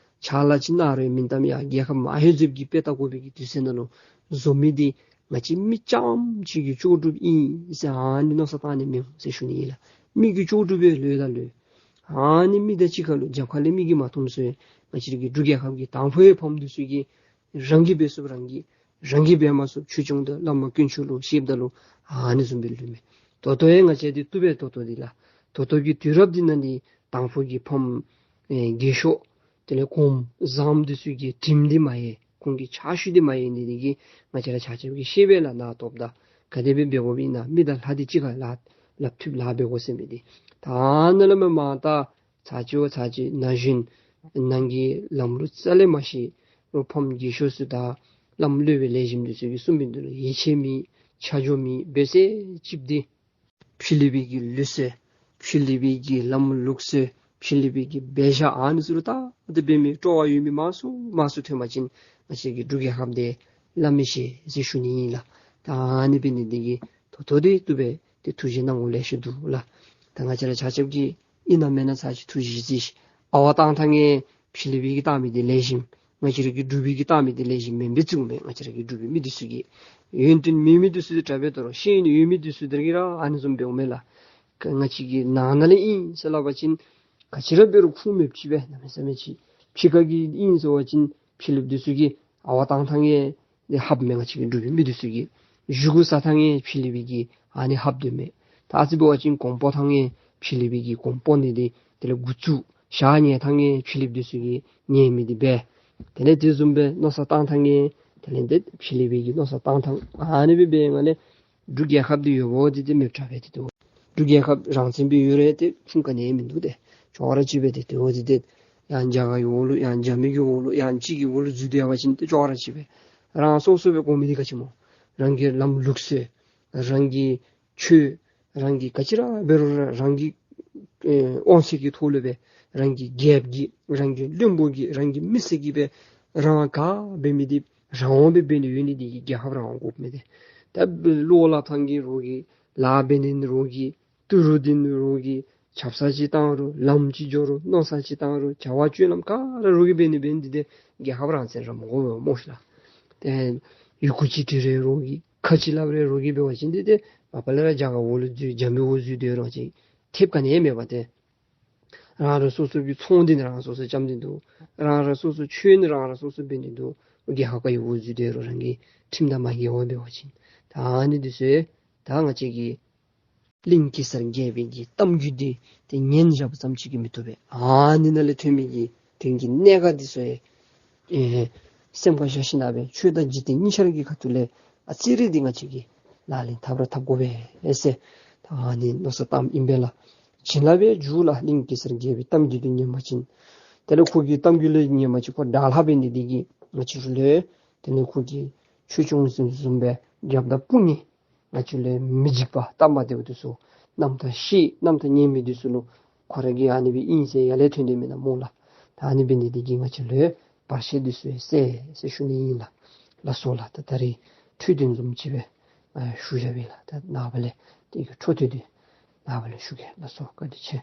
ཕྱག་ལཱ་ཅིག་གནང་རུང་ཡང་མིང་གཏམ་ཡར། རྒྱལ་ཁབ་མ་ཧེ་ཟེབ་ཀྱི་དཔེ་བལྟ་དགོ་པའི་གི་དུས་ཚོད་ནང་ལུ་བཟོ་མི་འདི་ང་བཅས་མི་རྐྱངམ་ཅིག་གི་ལྕོགས་གྲུབ་ཨིན་ཟེར་ཨ་ནི་མནོ་བསམ་བཏང་ནི་མི་འོང་ཟེར་ཞུ་ནི་ཨིན་ལགས། མི་གི་ལྕོགས་གྲུབ་སྦེ་ལུས་ད་ལུས། ཨ་ནི་མི་དང་གཅིག་ཁར་ལུ་རྒྱབ་ཁ་ལས་མི་གིས་མ་འཐུང་ཚུགས། ང་བཅས་ར་གི་འབྲུག་རྒྱལ་ཁབ་ཀྱི་དང་ཕུ་ཡང་ཕམ་འདི་ཚུ་གིས་རང་གིས་འབད་ཚུགསཔ་རང་གིས་རང་གིས་འབད་མ་ཚུགསཔ་ཆོས་སྐྱོང་དང་བླ་མ་དཀོན་མཆོག་ལུ་བཤདཔ་ད་ལུ་ཨ་ནི་བཟུམ་སྦེ་ལུས་མས། ད་ལྟོ་ཡང་ང་བཅས་འདི་བཏུབ་པས། ད་ལྟོ་འདི་ལགས་ད་ལྟོ་གི་དུས་རབས་འདི་ནང་འདི་དང་ཕུ་གི་ཕམ་ཨེ་རྒས་ཤོས་དེ་ལས་གོངམ་བཟངམ་འདི་ཚུ་གི་དྲིམ་འདི་མ་ཡལ། ཁོང་གི་ཕྱག་ཤུལ་འདི་མ་ཡལ་ནི་འདི་གིས་ང་བཅས་ར་ཆ་ཁྱབ་ཀྱིས་ཤེས་པས་ལགས། ནཱ་ཐོབ་ད་ག་དེ་སྦེ་འབད་དགོཔ་ཨིན་ན། མི་དང་ལྷ་འདི་གཅིག་ཁར་ལཱ་ལཱ་མཐུད་ལཱ་འབད་དགོ་ཟེར་མི་འདི་ད་ནཱ་ལས་མར་མར་ད་ཚར་ཅིག་ཚར་ཅིག་ན་གཞོན་ནང་གི་ལམ་ལུགས་རྩ་ལས་མ་ཤེས་རུང་ཕམ་རྒས་ཤོས་ཚུ་དང་བླམ་སློབ་དཔོན་ལེགས་ཤོམ་འདི་ཚུ་གིས་གསུངས་མི་འདི་ལུ་ཡིད་ཆེས་མེད་ཆ་འཇོག་མེད་འབད་ཚད་ཅིག་འདི་ཕྱི་གླིང་པའི་གི་ལུགས་སྲོལ་ཕྱི་གླིང་པའི་གི་ལམ་ལུགས་སྲོལ་ཕྱི་གླིང་པའི་གི་འབད་བཞག་ཨ་ནི་ཚུ་ལུ་བལྟ་སྟེ་འབད་མི་སྤྲོ་བ་ཡོད་མི་མང་སུ་མང་སུ་ཐོན་པ་ཅིན་ང་བཅས་ཀྱི་འབྲུག་རྒྱལ་ཁབ་འདི་བླ་མེད་ཤེས་ཟེར་ཞུ་ནི་ཨིན་ལགས། ད་ཨ་ནི་འབད་ནི་འདི་གིས་ད་ལྟོ་འདི་བཏུབ་པས། ཏེ་ཐུགས་བཞེད་གནང་དགོཔ་ལེ་ཤ་འདུག་ལགས། ད་ང་བཅས་ར་ཆ་ཁྱབ་ཀྱིས་ཨིན་ན་མེན་ན་ཚར་ཅིག་ཐུགས་བཞེད་གཟིགས་ཤིག། ཨ་ཝ་བཏང་ཐངས་ཡང་ཕྱི་གླིང་པའི་གིས་བཏང་མི་འདི་ལེགས་ཤོམ། ང་བཅས་ར་གི་འབྲུག་པའི་གིས་བཏང་མི་འདི་ལེགས་ཤོམ་མེན་པས་ཟེར་གསུངམ་མས། ང་བཅས་ར་གི་འབྲུག་པའི་མི་འདི་ཚུ་གིས། ཡོན་ཏན་མེད་མི་འདི་ཚུ་འདི་དྲག་པས་དོ་རུང་ཤེས་ཡོན་ཡོད་མི་འདི་ཚུ་འདི་གིས་ར་ཨ་ནི་བཟུམ་འབདཝ་མས་ལགས། ང་བཅས་ཀྱི་ནང་ན་ལས་ཨིན་ཟེར་སླབ་པ་ཅིན་ག་ཅི་ར་འབད་རུང་ཁུངས་མེདཔ་ཅིག་སྦེ་གནམ་མེད་ས་མེད་ཅིག་ཕྱི་ཁ་གི་ཨིན་ཟེར་བ་ཅིན་ཕྱི་གླིང་པ་འདི་ཚུ་གིས་ཨ་ཝ་བཏང་ཐངས་ཡང་འདི་ཧབ་མས། ང་བཅས་ཀྱི་འབྲུག་པའི་མི་འདི་ཚུ་གིས་བཞེས་སྒོ་ཟ་ཐངས་ཡང་ཕྱི་གླིང་པའི་གིས་ཨ་ནི་ཧབ་སྡོད་མས། ད་ཨ་ཙི་འབད་བ་ཅིན་གོང་སྤོ་ཐངས་ཡང་ཕྱི་གླིང་པའི་གིས་གོང་སྤོ་ནི་འདི་དེ་ལས་འགོ་བཙུགས། ཞག་ཉལ་ཐངས་ཡང་ཕྱི་གླིང་པ་འདི་ཚུ་གིས་ཉལ་མི་འདི་འབད། དེ་ལས་དེ་བཟུམ་སྦེ་མནོ་བསམ་བཏང་ཐངས་ཡང་དེ་ལས་འདི་ཕྱི་གླིང་པའི་གིས་མནོ་བསམ་བཏང་ཐངས་ཨ་ནི་སྦེ་འབད་ང་ལས་འབྲུག་རྒྱལ་ཁབ་འདི་ཡོདཔ་འོ་འདི་འདི་མེདཔ་དྲག་པས་ཏེ་འདུག། འབྲུག་རྒྱལ་ཁབ་རང་བཙན་སྦེ་ཡོད་རུང་ཏེ་ཁུངས་ག་ནི་ཡང་མིན་འདུག་ཏེ། ཅོག་ར་གཅིག་སྦེ་ཏེ་ཏེ་འོ་འདི་འདི་ཡང་རྒྱ་གར་གྱི་འོག་ལུ་ཡང་རྒྱ་མི་གི་འོག་ལུ་ཡང་ཅིག་གི་འོག་ལུ་འཛུལ་སྡོད་པ་ཅིན་ཏེ་ཅོག་ར་གཅིག་སྦེ། རང་སོ་སོ་སྦེ་དགོ་མི་འདི་ག་ཅི་སྨོ། རང་གི་ལམ་ལུགས་སྲོལ་རང་གི་ཆོས་རང་གི་ག་ཅི་ར་འབད་རུང་ར་རང་གི་ཨེ་དབང་ཚད་ཀྱི་ཐོག་ལུ་སྦེ་རང་གི་རྒྱལཔོ་གིས་རང་གི་བློན་པོ་གིས་རང་གི་མི་སེར་གྱིས་སྦེ་རང་ག་འབད་མི་འདི་རང་དབང་སྦེ་འབད་ནི་ཡོད་ནི་འདི་གིས་རྒྱལ་ཁབ་རང་དབང་དགོཔ་མས་ཏེ། ད་བློ་སླབ་ཐངས་ཀྱི་རོགས་ཀྱིས་ལཱ་འབད་ནི་རོགས་ཀྱིས་ཏི་རུ་འདི་ནི་རོགས་ཀྱིས་ཆབ་གསང་ཅིག་བཏང་རུང་ལམ་ཅིག་འགྱོ་རུང་མནོ་བསམ་ཅིག་བཏང་རུང་བྱ་བ་སྤྱོད་ལམ་ག་ར་རོགས་ཀྱིས་འབད་ནི་འབད་ནི་འདི་ཏེ་རྒྱལ་ཁབ་རང་བཙན་ར་མི་དགོ་པས་སྨོ་ཤིག་ལགས། ཏེ་ཡི་གུ་ཅིག་བྲི་རུང་རོགས་ཀྱིས། ཁ་ཅིག་སླབ་རུང་རོགས་ཀྱིས་འབད་བ་ཅིན་འདི་ཏེ་མ་པ་ལས་ར་རྒྱ་གར་འོག་ལུ་འཛུལ་འཇམ་པའི་འོག་འཛུལ་སྡོད་རུང་ཅིག་ཐེབས་ག་ནི་ཡང་མེད་པ་ཏེ། རང་རང་སོ་སོ་གི་ཚོང་འདི་ནི་རང་སོ་སོ་རྐྱབ་སྟེ་འདུག། རང་རང་སོ་སོ་ཆོས་ནི་རང་རང་སོ་སོ་འབད་དེ་འདུག། རྒྱལ་ཁབ་ག་ཡི་འོག་འཛུལ་སྡོད་རུང་རང་གི་ཁྲིམས་དང་མ་འགལ་བར་འབད་བ་ཅིན། ད་ཨ་ནི་འདི་ཚུ་ད་ང་བཅས་ཀྱི་གླིང་གེ་སར་རྒྱལ་པོའི་གི་གཏམ་རྒྱུད་འདི་ཏེ་ཉན་བཞག་པ་ཙམ་ཅིག་གིས་མི་བཏུབ་པས། ཨ་ནི་ནང་ལས་ཐོན་མི་གི་དོན་གྱི་གནད་འགག་འདི་ཚུ་ཡང་ཨེ་སེམས་ཁར་བཞག་ཞིནམ་ལས་ཆོས་དང་འཇིག་རྟེན་གཉིས་ཆ་ར་གི་ཁ་ཐུག་ལས་ཨ་ཙི་རེ་འདི་ང་བཅས་ཀྱིས་ལག་ལེན་འཐབ་ར་འཐབ་དགོ་པས་ཟེར། ད་ཨ་ནི་མནོ་བསམ་བཏངམ་ཨིན་པས་ལགས། བྱིན་རླབས་སྦེ་འཇུག་ལགས། གླིང་གེ་སར་རྒྱལ་པོའི་གཏམ་རྒྱུད་འདི་ཉན་པ་ཅིན། དེ་ལས་ཁོ་གི་གཏམ་རྒྱུད་ལས་ཉན་པ་ཅིན་ཁོ་དགྲ་ལྷ་འབད་ནི་འདི་གིས་ང་བཅས་ལུ་དེ་ལས་ཁོ་གི་ཆོས་སྐྱོང་བཟུམ་བཟུམ་སྦེ་རྒྱབ་དང་དཔུང་གཉེན་ང་བཅས་ལུ་མི་འཇིགས་པ་དམ་པ་འདི་འདི་ཚུ་རྣམ་ཐར་ཤེས་རྣམ་ཐར་ཉན་མི་འདི་ཚུ་ལུ་ཁོ་ར་གིས་ཨ་ནི་སྦེ་ཨིན་ཟེར་ཡར་ལས་ཐོན་ཏེ་མེན་ན་སྨོ་ལགས། ད་ཨ་ནི་འབད་ནི་འདི་གིས་ང་བཅས་ལུ་བར་ཆད་འདི་ཚུ་ཡང་སེལ་ཟེར་ཞུ་ནི་ཨིན་ལགས། ལགས་སོ་ལགས། ད་ད་རིས་འཕྲོས་དོན་བཟུམ་ཅིག་སྦེ་ཨ་ཞུ་བཞག་པས་ལགས། ད་ནངས་པ་ལས་དེ་གི་འཕྲོ་མཐུད་དེ་ནངས་པ་ལས་ཞུ་གེ་ལགས། ལགས་སོ། བཀའ་དྲིན་ཆེ།